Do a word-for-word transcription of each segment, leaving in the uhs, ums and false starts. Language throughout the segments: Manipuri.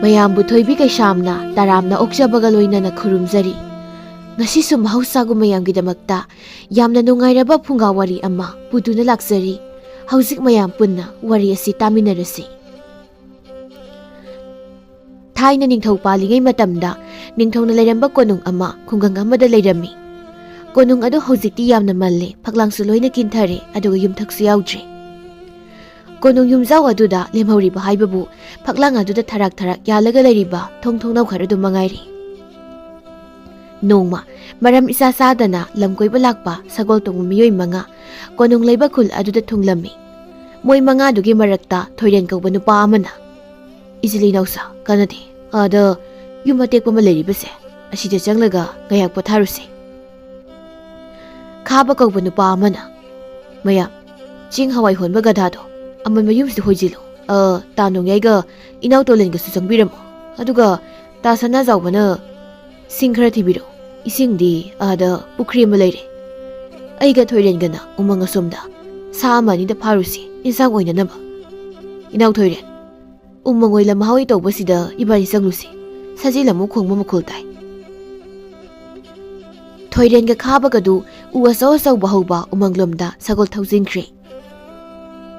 ꯃꯌꯥꯝꯕꯨ ꯊꯣꯏꯕꯤ ꯀꯩꯁꯥꯝꯅ ꯇꯔꯥꯝꯅ ꯑꯣꯛꯆꯕꯒ ꯂꯣꯏꯅꯅ ꯈꯨꯔꯨꯝꯖꯔꯤ꯫ ꯉꯁꯤꯁꯨ ꯃꯍꯧꯁꯥꯒꯨꯝ ꯃꯌꯥꯝꯒꯤꯗꯃꯛꯇ ꯌꯥꯝꯅ ꯅꯨꯡꯉꯥꯏꯔꯕ ꯐꯨꯡꯒꯥ ꯋꯥꯔꯤ ꯑꯃ ꯄꯨꯗꯨꯅ ꯂꯥꯛꯆꯔꯤ꯫ ꯍꯧꯖꯤꯛ ꯃꯌꯥꯝ ꯄꯨꯟꯅ ꯋꯥꯔꯤ ꯑꯁꯤ ꯇꯥꯃꯤꯟꯅꯔꯁꯤ꯫ ꯊꯥꯏꯅ ꯅꯤꯡꯊꯧ ꯄꯥꯜꯂꯤꯉꯩ ꯃꯇꯝꯗ ꯅꯤꯡꯊꯧꯅ ꯂꯩꯔꯝꯕ ꯀꯣꯅꯨꯡ ꯑꯃ ꯈꯨꯡꯒꯪ ꯑꯃꯗ ꯂꯩꯔꯝꯃꯤ꯫ ꯀꯣꯅꯨꯡ ꯑꯗꯨ ꯍꯧꯖꯤꯛꯇꯤ ꯌꯥꯝꯅ ꯃꯜꯂꯦ, ꯐꯛꯂꯥꯡꯁꯨ ꯂꯣꯏꯅ ꯀꯤꯟꯊꯔꯦ, ꯑꯗꯨꯒ ꯌꯨꯝꯊꯛꯁꯨ ꯌꯥꯎꯗ꯭ꯔꯦ꯫ ꯀꯣꯅꯨꯡ ꯌꯨꯝꯖꯥꯎ ꯑꯗꯨꯗ ꯂꯦꯝꯍꯧꯔꯤꯕ ꯍꯥꯏꯕꯕꯨ ꯐꯛꯂꯥꯡ ꯑꯗꯨꯗ ꯊꯔꯥꯛ ꯊꯔꯥꯛ ꯌꯥꯜꯂꯒ ꯂꯩꯔꯤꯕ ꯊꯣꯡ ꯊꯣꯡꯅꯥꯎ ꯈꯔꯗꯨ ꯃꯉꯥꯏꯔꯦ꯫ ꯅꯣꯡꯃ ꯃꯔꯝ ꯏꯆꯥ ꯆꯥꯗꯅ ꯂꯝ ꯀꯣꯏꯕ ꯂꯥꯛꯄ ꯁꯒꯣꯜ ꯇꯣꯡꯕ ꯃꯤꯑꯣꯏ ꯃꯉꯥ ꯀꯣꯅꯨꯡ ꯂꯩꯕ ꯈꯨꯜ ꯑꯗꯨꯗ ꯊꯨꯡꯂꯝꯃꯤ꯫ ꯃꯣꯏ ꯃꯉꯥꯗꯨꯒꯤ ꯃꯔꯛꯇ ꯊꯣꯏꯔꯦꯟ ꯀꯧꯕ ꯅꯨꯄꯥ ꯑꯃꯅ, "ꯏꯆꯤꯜ ꯏꯅꯥꯎꯁꯥ, ꯀꯥꯟꯅꯗꯦ꯫ ꯑꯥꯗ ꯌꯨꯝ ꯑꯇꯦꯛꯄ ꯑꯃ ꯂꯩꯔꯤꯕꯁꯦ, ꯑꯁꯤꯗ ꯆꯪꯂꯒ ꯉꯥꯏꯍꯥꯛ ꯄꯣꯊꯥꯔꯨꯁꯦ꯫" ꯈꯥꯕ ꯀꯧꯕ ꯅꯨꯄꯥ ꯑꯃꯅ, "ꯃꯌꯥꯝ, ꯆꯦꯡ ꯍꯋꯥꯏ ꯍꯣꯟꯕ ꯒꯙꯥꯗꯣ ꯑꯃꯟꯕ ꯌꯨꯝꯁꯤꯗ ꯍꯣꯏꯖꯤꯜꯂꯨ꯫ ꯑ, ꯇꯥ ꯅꯣꯡꯌꯥꯏꯒ ꯏꯅꯥꯎ ꯇꯣꯂꯦꯟꯒꯁꯨ ꯆꯪꯕꯤꯔꯝꯃꯣ꯫ ꯑꯗꯨꯒ ꯇꯥ ꯁꯅꯥꯖꯥꯎꯕꯅ ꯁꯤꯡ ꯈꯔ ꯊꯤꯕꯤꯔꯛꯎ꯫ ꯏꯁꯤꯡꯗꯤ ꯑꯥꯗ ꯄꯨꯈ꯭ꯔꯤ ꯑꯃ ꯂꯩꯔꯦ꯫ ꯑꯩꯒ ꯊꯣꯏꯔꯦꯟꯒꯅ ꯎꯃꯪ ꯑꯁꯣꯝꯗ ꯁꯥ ꯑꯃ ꯑꯅꯤꯗ ꯐꯥꯔꯨꯁꯤ, ꯏꯟꯁꯥꯡ ꯑꯣꯏꯅꯅꯕ꯫ ꯏꯅꯥꯎ ꯊꯣꯏꯔꯦꯟ, ꯎꯃꯪ ꯑꯣꯏꯂ ꯃꯍꯥꯎ ꯇꯧꯕꯁꯤꯗ ꯏꯕꯥꯅꯤ ꯆꯪꯂꯨꯁꯤ꯫ ꯁꯖꯤꯜ ꯑꯃꯨꯛ ꯈꯣꯡꯕ ꯃꯈꯣꯜ ꯇꯥꯏ꯫" ꯊꯣꯏꯔꯦꯟꯒ ꯈꯥꯕꯒꯗꯨ ꯎ ꯑꯆꯧ ꯑꯆꯧꯕ ꯍꯧꯕ ꯎꯃꯪꯂꯣꯝꯗ ꯁꯒꯣꯜ ꯊꯧꯖꯤꯟꯈ꯭ꯔꯦ꯫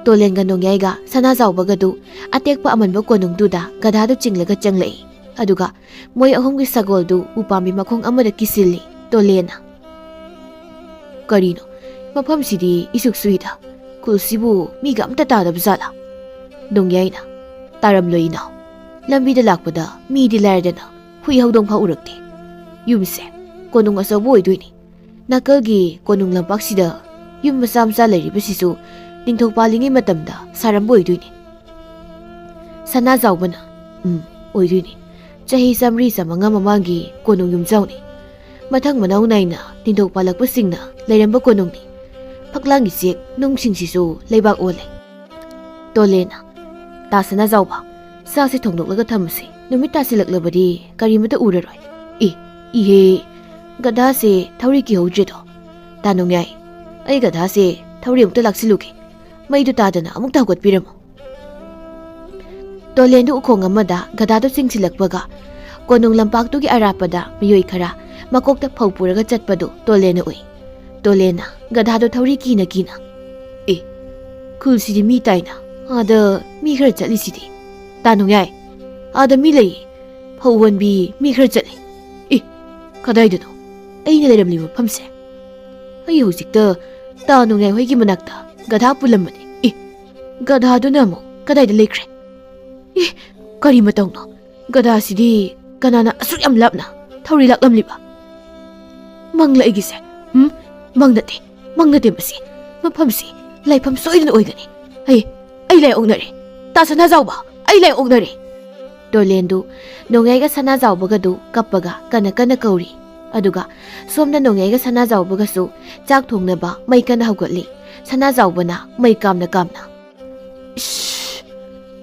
ꯇꯣꯂꯦꯟꯒ ꯅꯣꯡꯌꯥꯏꯒ ꯁꯅꯥꯖꯥꯎꯕꯒꯗꯨ ꯑꯇꯦꯛꯄ ꯑꯃꯟꯕ ꯀꯣꯅꯨꯡꯗꯨꯗ ꯒꯙꯥꯗꯨ ꯆꯤꯡꯂꯒ ꯆꯪꯂꯛꯏ꯫ ꯑꯗꯨꯒ ꯃꯣꯏ ꯑꯍꯨꯝꯒꯤ ꯁꯒꯣꯜꯗꯨ ꯎꯄꯥꯝꯕꯤ ꯃꯈꯣꯡ ꯑꯃꯗ ꯀꯤꯁꯤꯜꯂꯤ꯫ ꯇꯣꯂꯦꯟꯅ, "ꯀꯔꯤꯅꯣ, ꯃꯐꯝꯁꯤꯗꯤ ꯏꯁꯨꯛ ꯁꯨꯏꯗ꯫ ꯈꯨꯜꯁꯤꯕꯨ ꯃꯤꯒ ꯑꯝꯇ ꯇꯥꯗꯕ ꯖꯥꯠꯂꯥ?" ꯅꯣꯡꯌꯥꯏꯅ, "ꯇꯥꯔꯝꯂꯣꯏ ꯏꯅꯥꯎ꯫ ꯂꯝꯕꯤꯗ ꯂꯥꯛꯄꯗ ꯃꯤꯗꯤ ꯂꯥꯏꯔꯗꯅ ꯍꯨꯏ ꯍꯧꯗꯣꯡ ꯐꯥꯎ ꯎꯔꯛꯇꯦ꯫ ꯌꯨꯝꯁꯦ ꯀꯣꯅꯨꯡ ꯑꯆꯧꯕ ꯑꯣꯏꯗꯣꯏꯅꯤ꯫ ꯅꯥꯀꯜꯒꯤ ꯀꯣꯅꯨꯡ ꯂꯝꯄꯥꯛꯁꯤꯗ ꯌꯨꯝ ꯃꯆꯥ ꯃꯆꯥ ꯂꯩꯔꯤꯕꯁꯤꯁꯨ ꯅꯤꯡꯊꯧ ꯄꯥꯜꯂꯤꯉꯩ ꯃꯇꯝꯗ ꯁꯥꯔꯝꯕ ꯑꯣꯏꯗꯣꯏꯅꯤ꯫" ꯁꯅꯥꯖꯥꯎꯕꯅ, "ꯎꯝ, ꯑꯣꯏꯗꯣꯏꯅꯤ꯫ ꯆꯍꯤ ꯆꯥꯃꯔꯤ ꯆꯥꯃꯉꯥ ꯃꯃꯥꯡꯒꯤ ꯀꯣꯅꯨꯡ ꯌꯨꯝꯖꯥꯎꯅꯤ꯫ ꯃꯊꯪ ꯃꯅꯥꯎ ꯅꯥꯏꯅ ꯅꯤꯡꯊꯧ ꯄꯥꯜꯂꯛꯄꯁꯤꯡꯅ ꯂꯩꯔꯝꯕ ꯀꯣꯅꯨꯡꯅꯤ꯫ ꯐꯛꯂꯥꯡꯒꯤ ꯆꯦꯛ ꯅꯨꯡꯁꯤꯡꯁꯤꯁꯨ ꯂꯩꯕꯥꯛ ꯑꯣꯜꯂꯦ꯫" ꯇꯣꯂꯦꯟꯅ, "ꯇꯥ ꯁꯅꯥꯖꯥꯎꯕ, ꯆꯥꯛꯁꯦ ꯊꯣꯡꯗꯣꯛꯂꯒ ꯊꯝꯃꯁꯤ꯫ ꯅꯨꯃꯤꯠ ꯇꯥꯁꯤꯜꯂꯛꯂꯕꯗꯤ ꯀꯔꯤꯃꯇ ꯎꯔꯔꯣꯏ꯫ ꯏ, ꯏꯍꯦ, ꯒꯙꯥꯁꯦ ꯊꯧꯔꯤ ꯀꯤꯍꯧꯗ꯭ꯔꯦꯗꯣ꯫ ꯇꯥ ꯅꯣꯡꯌꯥꯏ, ꯑꯩ ꯒꯙꯥꯁꯦ ꯊꯧꯔꯤ ꯑꯃꯨꯛꯇ ꯂꯥꯛꯁꯤꯜꯂꯨꯒꯦ꯫ ꯃꯩꯗꯨ ꯇꯥꯗꯅ ꯑꯃꯨꯛꯇ ꯍꯧꯒꯠꯄꯤꯔꯝꯃꯨ꯫" ꯇꯣꯂꯦꯟꯗꯨ ꯎꯈꯣꯡ ꯑꯃꯗ ꯒꯙꯥꯗꯨ ꯆꯤꯡꯁꯤꯜꯂꯛꯄꯒ ꯀꯣꯅꯨꯡ ꯂꯝꯄꯥꯛꯇꯨꯒꯤ ꯑꯔꯥꯞꯄꯗ ꯃꯤꯑꯣꯏ ꯈꯔ ꯃꯀꯣꯛꯇ ꯐꯧ ꯄꯨꯔꯒ ꯆꯠꯄꯗꯨ ꯇꯣꯂꯦꯟꯅ ꯎꯏ꯫ ꯇꯣꯂꯦꯟꯅ ꯒꯙꯥꯗꯨ ꯊꯧꯔꯤ ꯀꯤꯅ ꯀꯤꯅ, "ꯑꯦ, ꯈꯨꯜꯁꯤꯗꯤ ꯃꯤ ꯇꯥꯏꯅ, ꯑꯥꯗ ꯃꯤ ꯈꯔ ꯆꯠꯂꯤꯁꯤꯗꯤ꯫ ꯇꯥ ꯅꯣꯡꯌꯥꯏ, ꯑꯥꯗ ꯃꯤ ꯂꯩꯌꯦ, ꯐꯧ ꯍꯣꯟꯕꯤ ꯃꯤ ꯈꯔ ꯆꯠꯂꯤ꯫ ꯑꯦ, ꯀꯗꯥꯏꯗꯅꯣ ꯑꯩꯅ ꯂꯩꯔꯝꯂꯤꯕ ꯃꯐꯝꯁꯦ? ꯑꯩ ꯍꯧꯖꯤꯛꯇ ꯇꯥ ꯅꯣꯡꯌꯥꯏ ꯍꯣꯏꯒꯤ ꯃꯅꯥꯛꯇ ꯒꯙꯥ ꯄꯨꯜꯂꯝꯕꯅꯤ꯫ ꯑꯦ, ꯒꯙꯥꯗꯨꯅ ꯑꯃꯨꯛ ꯀꯗꯥꯏꯗ ꯂꯩꯈ꯭ꯔꯦ? ꯑꯦ, ꯀꯔꯤ ꯃꯇꯧꯅꯣ? ꯒꯙꯥꯁꯤꯗꯤ ꯀꯅꯥꯅ ꯑꯁꯨꯛ ꯌꯥꯝ ꯂꯥꯞꯅ ꯊꯧꯔꯤ ꯂꯥꯛꯂꯝꯂꯤꯕ? ꯃꯪꯂ ꯑꯩꯒꯤꯁꯦ? ꯎꯝ, ꯃꯪ ꯅꯠꯇꯦ, ꯃꯪ ꯅꯠꯇꯦ ꯃꯁꯤ꯫ ꯃꯐꯝꯁꯤ ꯂꯥꯏꯐꯝ ꯁꯣꯏꯗꯅ ꯑꯣꯏꯒꯅꯤ꯫ ꯑꯩ, ꯑꯩ ꯂꯥꯏ ꯑꯣꯛꯅꯔꯦ꯫ ꯇꯥ ꯁꯅꯥꯖꯥꯎꯕ, ꯑꯩ ꯂꯥꯏ ꯑꯣꯛꯅꯔꯦ!" ꯇꯣꯂꯦꯟꯗꯨ ꯅꯣꯡꯌꯥꯏꯒ ꯁꯅꯥꯖꯥꯎꯕꯒꯗꯨ ꯀꯞꯄꯒ ꯀꯟꯅ ꯀꯟꯅ ꯀꯧꯔꯤ꯫ ꯑꯗꯨꯒ ꯁꯣꯝꯗ ꯅꯣꯡꯌꯥꯏꯒ ꯁꯅꯥꯖꯥꯎꯕꯒꯁꯨ ꯆꯥꯛ ꯊꯣꯡꯅꯕ ꯃꯩ ꯀꯟꯅ ꯍꯧꯒꯠꯂꯤ꯫ ꯁꯅꯥꯖꯥꯎꯕꯅ ꯃꯩ ꯀꯥꯝꯅ ꯀꯥꯝꯅ, "ꯏꯁ!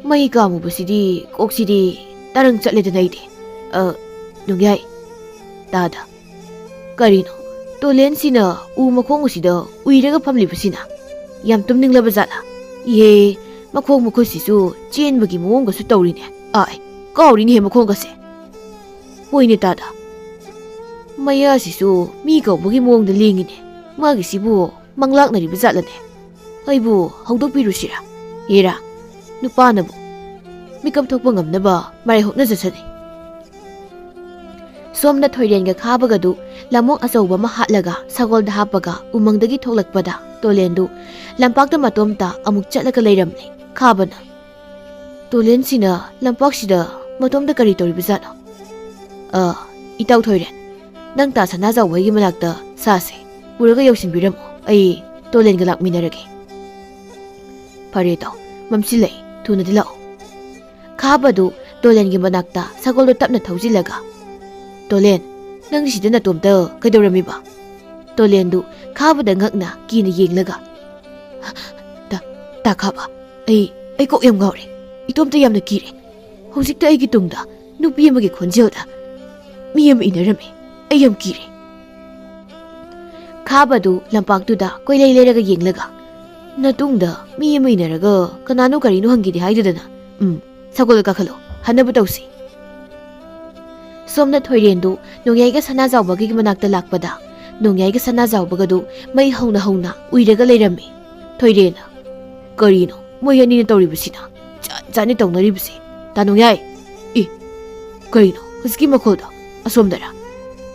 ꯃꯩ ꯀꯥꯝꯃꯨꯕꯁꯤꯗꯤ ꯀꯣꯛꯁꯤꯗꯤ ꯇꯔꯪ ꯆꯠꯂꯦꯗꯅ ꯑꯩꯗꯤ꯫ ꯑ, ꯅꯣꯡꯌꯥꯏ, ꯇꯥꯗ꯫ ꯀꯔꯤꯅꯣ, ꯇꯣꯂꯦꯟꯁꯤꯅ ꯎ ꯃꯈꯣꯡ ꯑꯁꯤꯗ ꯎꯏꯔꯒ ꯐꯝꯂꯤꯕꯁꯤꯅ? ꯌꯥꯝ ꯇꯨꯝꯅꯤꯡꯂꯕ ꯖꯥꯠꯂ? ꯏꯍꯦ, ꯃꯈꯣꯡ ꯃꯈꯨꯠꯁꯤꯁꯨ ꯆꯦꯟꯕꯒꯤ ꯃꯑꯣꯡꯒꯁꯨ ꯇꯧꯔꯤꯅꯦ꯫ ꯑꯥꯏ, ꯀꯥꯎꯔꯤꯅꯦꯍꯦ ꯃꯈꯣꯡꯒꯁꯦ꯫ ꯍꯣꯏꯅꯦ ꯇꯥꯗ, ꯃꯌꯥꯁꯤꯁꯨ ꯃꯤ ꯀꯧꯕꯒꯤ ꯃꯑꯣꯡꯗ ꯂꯦꯡꯉꯤꯅꯦ꯫ ꯃꯥꯒꯤꯁꯤꯕꯨ ꯃꯪꯂꯥꯛꯅꯔꯤꯕ ꯖꯥꯠꯂꯅꯦ? ꯑꯩꯕꯨ ꯍꯧꯗꯣꯛꯄꯤꯔꯨꯁꯤꯔꯥ? ꯍꯦꯔꯥ, ꯅꯨꯄꯥꯅꯕꯨ ꯃꯤꯀꯞ ꯊꯣꯛꯄ ꯉꯝꯅꯕ ꯃꯔꯥꯏ ꯍꯣꯠꯅꯖꯁꯅꯤ꯫" ꯁꯣꯝꯗ ꯊꯣꯏꯔꯦꯟꯒ ꯈꯥꯕꯒꯗꯨ ꯂꯝꯑꯣꯛ ꯑꯆꯧꯕ ꯑꯃ ꯍꯥꯠꯂꯒ ꯁꯒꯣꯜꯗ ꯍꯥꯞꯄꯒ ꯎꯃꯪꯗꯒꯤ ꯊꯣꯛꯂꯛꯄꯗ ꯇꯣꯂꯦꯟꯗꯨ ꯂꯝꯄꯥꯛꯇ ꯃꯇꯣꯝꯇ ꯑꯃꯨꯛ ꯆꯠꯂꯒ ꯂꯩꯔꯝꯂꯦ꯫ ꯈꯥꯕꯅ, "ꯇꯣꯂꯦꯟꯁꯤꯅ ꯂꯝꯄꯥꯛꯁꯤꯗ ꯃꯇꯣꯝꯇ ꯀꯔꯤ ꯇꯧꯔꯤꯕꯖꯥꯠꯅꯣ? ꯑ, ꯏꯇꯥꯎ ꯊꯣꯏꯔꯦꯟ, ꯅꯪ ꯇꯥ ꯁꯅꯥꯖꯥꯎꯕ ꯍꯣꯏꯒꯤ ꯃꯅꯥꯛꯇ ꯁꯥꯁꯦ ꯄꯨꯔꯒ ꯌꯧꯁꯤꯟꯕꯤꯔꯝꯃꯣ꯫ ꯑꯩ ꯇꯣꯂꯦꯟꯒ ꯂꯥꯛꯃꯤꯟꯅꯔꯒꯦ꯫" "ꯐꯔꯦ ꯇꯥꯎ, ꯃꯝꯁꯤꯜꯂꯛꯏ, ꯊꯨꯅꯗꯤ ꯂꯥꯛꯑꯣ꯫" ꯈꯥꯕꯗꯨ ꯇꯣꯂꯦꯟꯒꯤ ꯃꯅꯥꯛꯇ ꯁꯒꯣꯜꯗꯨ ꯇꯞꯅ ꯊꯧꯖꯤꯜꯂꯒ, "ꯇꯣꯂꯦꯟ, ꯅꯪꯗꯤ ꯁꯤꯗ ꯅꯇꯣꯝꯇ ꯀꯩꯗꯧꯔꯝꯃꯤꯕ?" ꯇꯣꯂꯦꯟꯗꯨ ꯈꯥꯕꯗ ꯉꯛꯅ ꯀꯤꯅ ꯌꯦꯡꯂꯒ, "ꯇꯥ, ꯇꯥ ꯈꯥꯕ, ꯑꯩ, ꯑꯩ ꯀꯣꯛ ꯌꯥꯝ ꯉꯥꯎꯔꯦ꯫ ꯏꯇꯣꯝꯇ ꯌꯥꯝꯅ ꯀꯤꯔꯦ꯫ ꯍꯧꯖꯤꯛꯇ ꯑꯩꯒꯤ ꯇꯨꯡꯗ ꯅꯨꯄꯤ ꯑꯃꯒꯤ ꯈꯣꯟꯖꯦꯜꯗ ꯃꯤ ꯑꯃ ꯏꯟꯅꯔꯝꯃꯤ꯫ ꯑꯩ ꯌꯥꯝ ꯀꯤꯔꯦ꯫" ꯈꯥꯕꯗꯨ ꯂꯝꯄꯥꯛꯇꯨꯗ ꯀꯣꯏꯂꯩ ꯂꯩꯔꯒ ꯌꯦꯡꯂꯒ, "ꯅꯇꯨꯡꯗ ꯃꯤ ꯑꯃ ꯏꯟꯅꯔꯒ ꯀꯅꯥꯅꯣ ꯀꯔꯤꯅꯣ ꯍꯪꯒꯦꯗꯤ ꯍꯥꯏꯗꯗꯅ? ꯎꯝ, ꯁꯒꯣꯜꯗ ꯀꯥꯈꯠꯂꯣ, ꯍꯟꯅꯕ ꯇꯧꯁꯤ꯫ ꯁꯣꯝꯗ ꯊꯣꯏꯔꯦꯟꯗꯨ ꯅꯣꯡꯌꯥꯏꯒ ꯁꯅꯥꯖꯥꯎꯕꯒꯤ ꯃꯅꯥꯛꯇ ꯂꯥꯛꯄꯗ, ꯅꯣꯡꯌꯥꯏꯒ ꯁꯅꯥꯖꯥꯎꯕꯒꯗꯨ ꯃꯩ ꯍꯧꯅ ꯍꯧꯅ ꯎꯏꯔꯒ ꯂꯩꯔꯝꯃꯤ꯫ ꯊꯣꯏꯔꯦꯟꯅ, "ꯀꯔꯤꯅꯣ ꯃꯣꯏ ꯑꯅꯤꯅ ꯇꯧꯔꯤꯕꯁꯤꯅ? ꯖꯥꯠ ꯖꯥꯠꯅꯤ ꯇꯧꯅꯔꯤꯕꯁꯦ꯫ ꯇꯥ ꯅꯣꯡꯌꯥꯏ, ꯏ, ꯀꯔꯤꯅꯣ ꯍꯧꯖꯤꯛꯀꯤ ꯃꯈꯣꯜꯗꯣ? ꯑꯁꯣꯝꯗꯔ?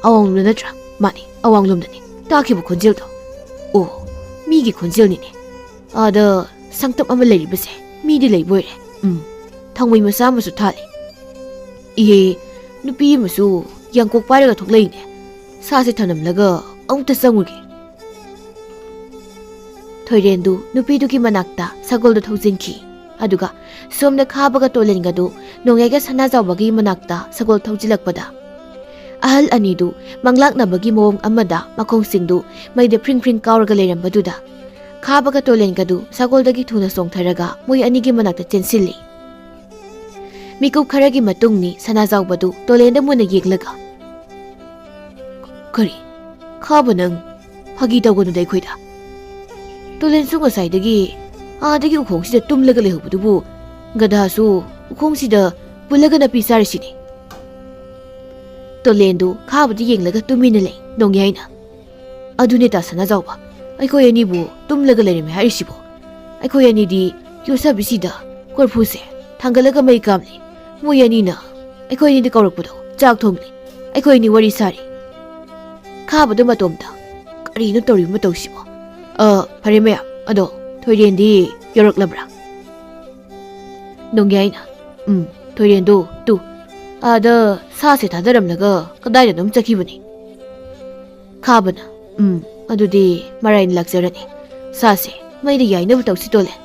ꯑꯋꯥꯡꯂꯣꯝꯗ ꯅꯠꯇ꯭ꯔꯥ? ꯃꯥꯅꯤ, ꯑꯋꯥꯡꯂꯣꯝꯗꯅꯤ ꯇꯥꯈꯤꯕ ꯈꯣꯟꯖꯦꯜꯗꯣ꯫ ꯑꯣ, ꯃꯤꯒꯤ ꯈꯣꯟꯖꯦꯜꯅꯤꯅꯦ꯫ ꯑꯥꯗ ꯁꯪꯇꯞ ꯑꯃ ꯂꯩꯔꯤꯕꯁꯦ ꯃꯤꯗꯤ ꯂꯩꯕ ꯑꯣꯏꯔꯦ꯫ ꯎꯝ, ꯊꯥꯡꯃꯩ ꯃꯆꯥ ꯑꯃꯁꯨ ꯊꯥꯜꯂꯤ꯫ ꯏꯍꯦ, ꯅꯨꯄꯤ ꯑꯃꯁꯨ ꯌꯥꯡꯀꯣꯛ ꯄꯥꯏꯔꯒ ꯊꯣꯛꯂꯛꯏꯅꯦ꯫ ꯁꯥꯁꯦ ꯊꯅꯝꯂꯒ ꯑꯃꯨꯛꯇ ꯆꯪꯉꯨꯒꯦ꯫" ꯊꯣꯏꯔꯦꯟꯗꯨ ꯅꯨꯄꯤꯗꯨꯒꯤ ꯃꯅꯥꯛꯇ ꯁꯒꯣꯜꯗꯨ ꯊꯧꯖꯤꯟꯈꯤ꯫ ꯑꯗꯨꯒ ꯁꯣꯝꯗ ꯈꯥꯕꯒ ꯇꯣꯂꯦꯟꯒꯗꯨ ꯅꯣꯡꯌꯥꯏꯒ ꯁꯅꯥꯖꯥꯎꯕꯒꯤ ꯃꯅꯥꯛꯇ ꯁꯒꯣꯜ ꯊꯧꯖꯤꯜꯂꯛꯄꯗ, ꯑꯍꯜ ꯑꯅꯤꯗꯨ ꯃꯪꯂꯥꯛꯅꯕꯒꯤ ꯃꯑꯣꯡ ꯑꯃꯗ ꯃꯈꯣꯡꯁꯤꯡꯗꯨ ꯃꯩꯗ ꯐ꯭ꯔꯤꯡ ꯐ꯭ꯔꯤꯡ ꯀꯥꯎꯔꯒ ꯂꯩꯔꯝꯕꯗꯨꯗ, ꯈꯥꯕꯒ ꯇꯣꯂꯦꯟꯒꯗꯨ ꯁꯒꯣꯜꯗꯒꯤ ꯊꯨꯅ ꯆꯣꯡꯊꯔꯒ ꯃꯣꯏ ꯑꯅꯤꯒꯤ ꯃꯅꯥꯛꯇ ꯆꯦꯟꯁꯤꯜꯂꯤ꯫ ꯃꯤꯀꯨꯞ ꯈꯔꯒꯤ ꯃꯇꯨꯡꯅꯤ ꯁꯅꯥꯖꯥꯎꯕꯗꯨ ꯇꯣꯂꯦꯟꯗ ꯃꯨꯟꯅ ꯌꯦꯡꯂꯒ, "ꯀꯔꯤ? ꯈꯥꯕ, ꯅꯪ ꯐꯥꯒꯤ ꯇꯧꯒꯅꯨꯗ ꯑꯩꯈꯣꯏꯗ꯫ ꯇꯣꯂꯦꯟꯁꯨ ꯉꯁꯥꯏꯗꯒꯤ ꯑꯥꯗꯒꯤ ꯎꯈꯣꯡꯁꯤꯗ ꯇꯨꯝꯂꯒ ꯂꯩꯍꯧꯕꯗꯨꯕꯨ, ꯒꯙꯥꯁꯨ ꯎꯈꯣꯡꯁꯤꯗ ꯄꯨꯜꯂꯒ ꯅꯥꯄꯤ ꯆꯥꯔꯤꯁꯤꯅꯤ꯫" ꯇꯣꯂꯦꯟꯗꯨ ꯈꯥꯕꯗ ꯌꯦꯡꯂꯒ ꯇꯨꯃꯤꯟꯅ ꯂꯩ꯫ ꯅꯣꯡꯌꯥꯏꯅ, "ꯑꯗꯨꯅꯦ ꯇꯥ ꯁꯅꯥꯖꯥꯎꯕ, ꯑꯩꯈꯣꯏ ꯑꯅꯤꯕꯨ ꯇꯨꯝꯂꯒ ꯂꯩꯔꯝꯃꯦ ꯍꯥꯏꯔꯤꯁꯤꯕꯣ? ꯑꯩꯈꯣꯏ ꯑꯅꯤꯗꯤ ꯌꯣꯠꯁꯥꯕꯤꯁꯤꯗ ꯀꯣꯔꯐꯨꯁꯦ ꯊꯥꯡꯒꯠꯂꯒ ꯃꯩ ꯀꯥꯝꯂꯤ꯫ ꯃꯣꯏ ꯑꯅꯤꯅ ꯑꯩꯈꯣꯏ ꯑꯅꯤꯗ ꯀꯧꯔꯛꯄꯗꯣ ꯆꯥꯛ ꯊꯣꯡꯂꯤ꯫ ꯑꯩꯈꯣꯏ ꯑꯅꯤ ꯋꯥꯔꯤ ꯁꯥꯔꯤ꯫" ꯈꯥꯕꯗꯨ ꯃꯇꯣꯝꯇ, "ꯀꯔꯤꯅꯣ ꯇꯧꯔꯤꯕ ꯃꯇꯧꯁꯤꯕꯣ? ꯑ, ꯐꯔꯦ ꯃꯌꯥꯝ, ꯑꯗꯣ ꯊꯣꯏꯔꯦꯟꯗꯤ ꯌꯧꯔꯛꯂꯕ꯭ꯔꯥ?" ꯅꯣꯡꯌꯥꯏꯅ, "ꯎꯝ, ꯊꯣꯏꯔꯦꯟꯗꯣ ꯇꯨ ꯑꯥꯗ ꯁꯥꯁꯦ ꯊꯥꯗꯔꯝꯂꯒ ꯀꯗꯥꯏꯗꯅꯣꯝ ꯆꯠꯈꯤꯕꯅꯤ꯫" ꯈꯥꯕꯅ, "ꯎꯝ, ꯑꯗꯨꯗꯤ ꯃꯔꯥꯏꯅ ꯂꯥꯛꯆꯔꯅꯤ꯫ ꯁꯥꯁꯦ ꯃꯩꯗ ꯌꯥꯏꯅꯕ ꯇꯧꯁꯤ, ꯇꯣꯂꯦꯟ꯫"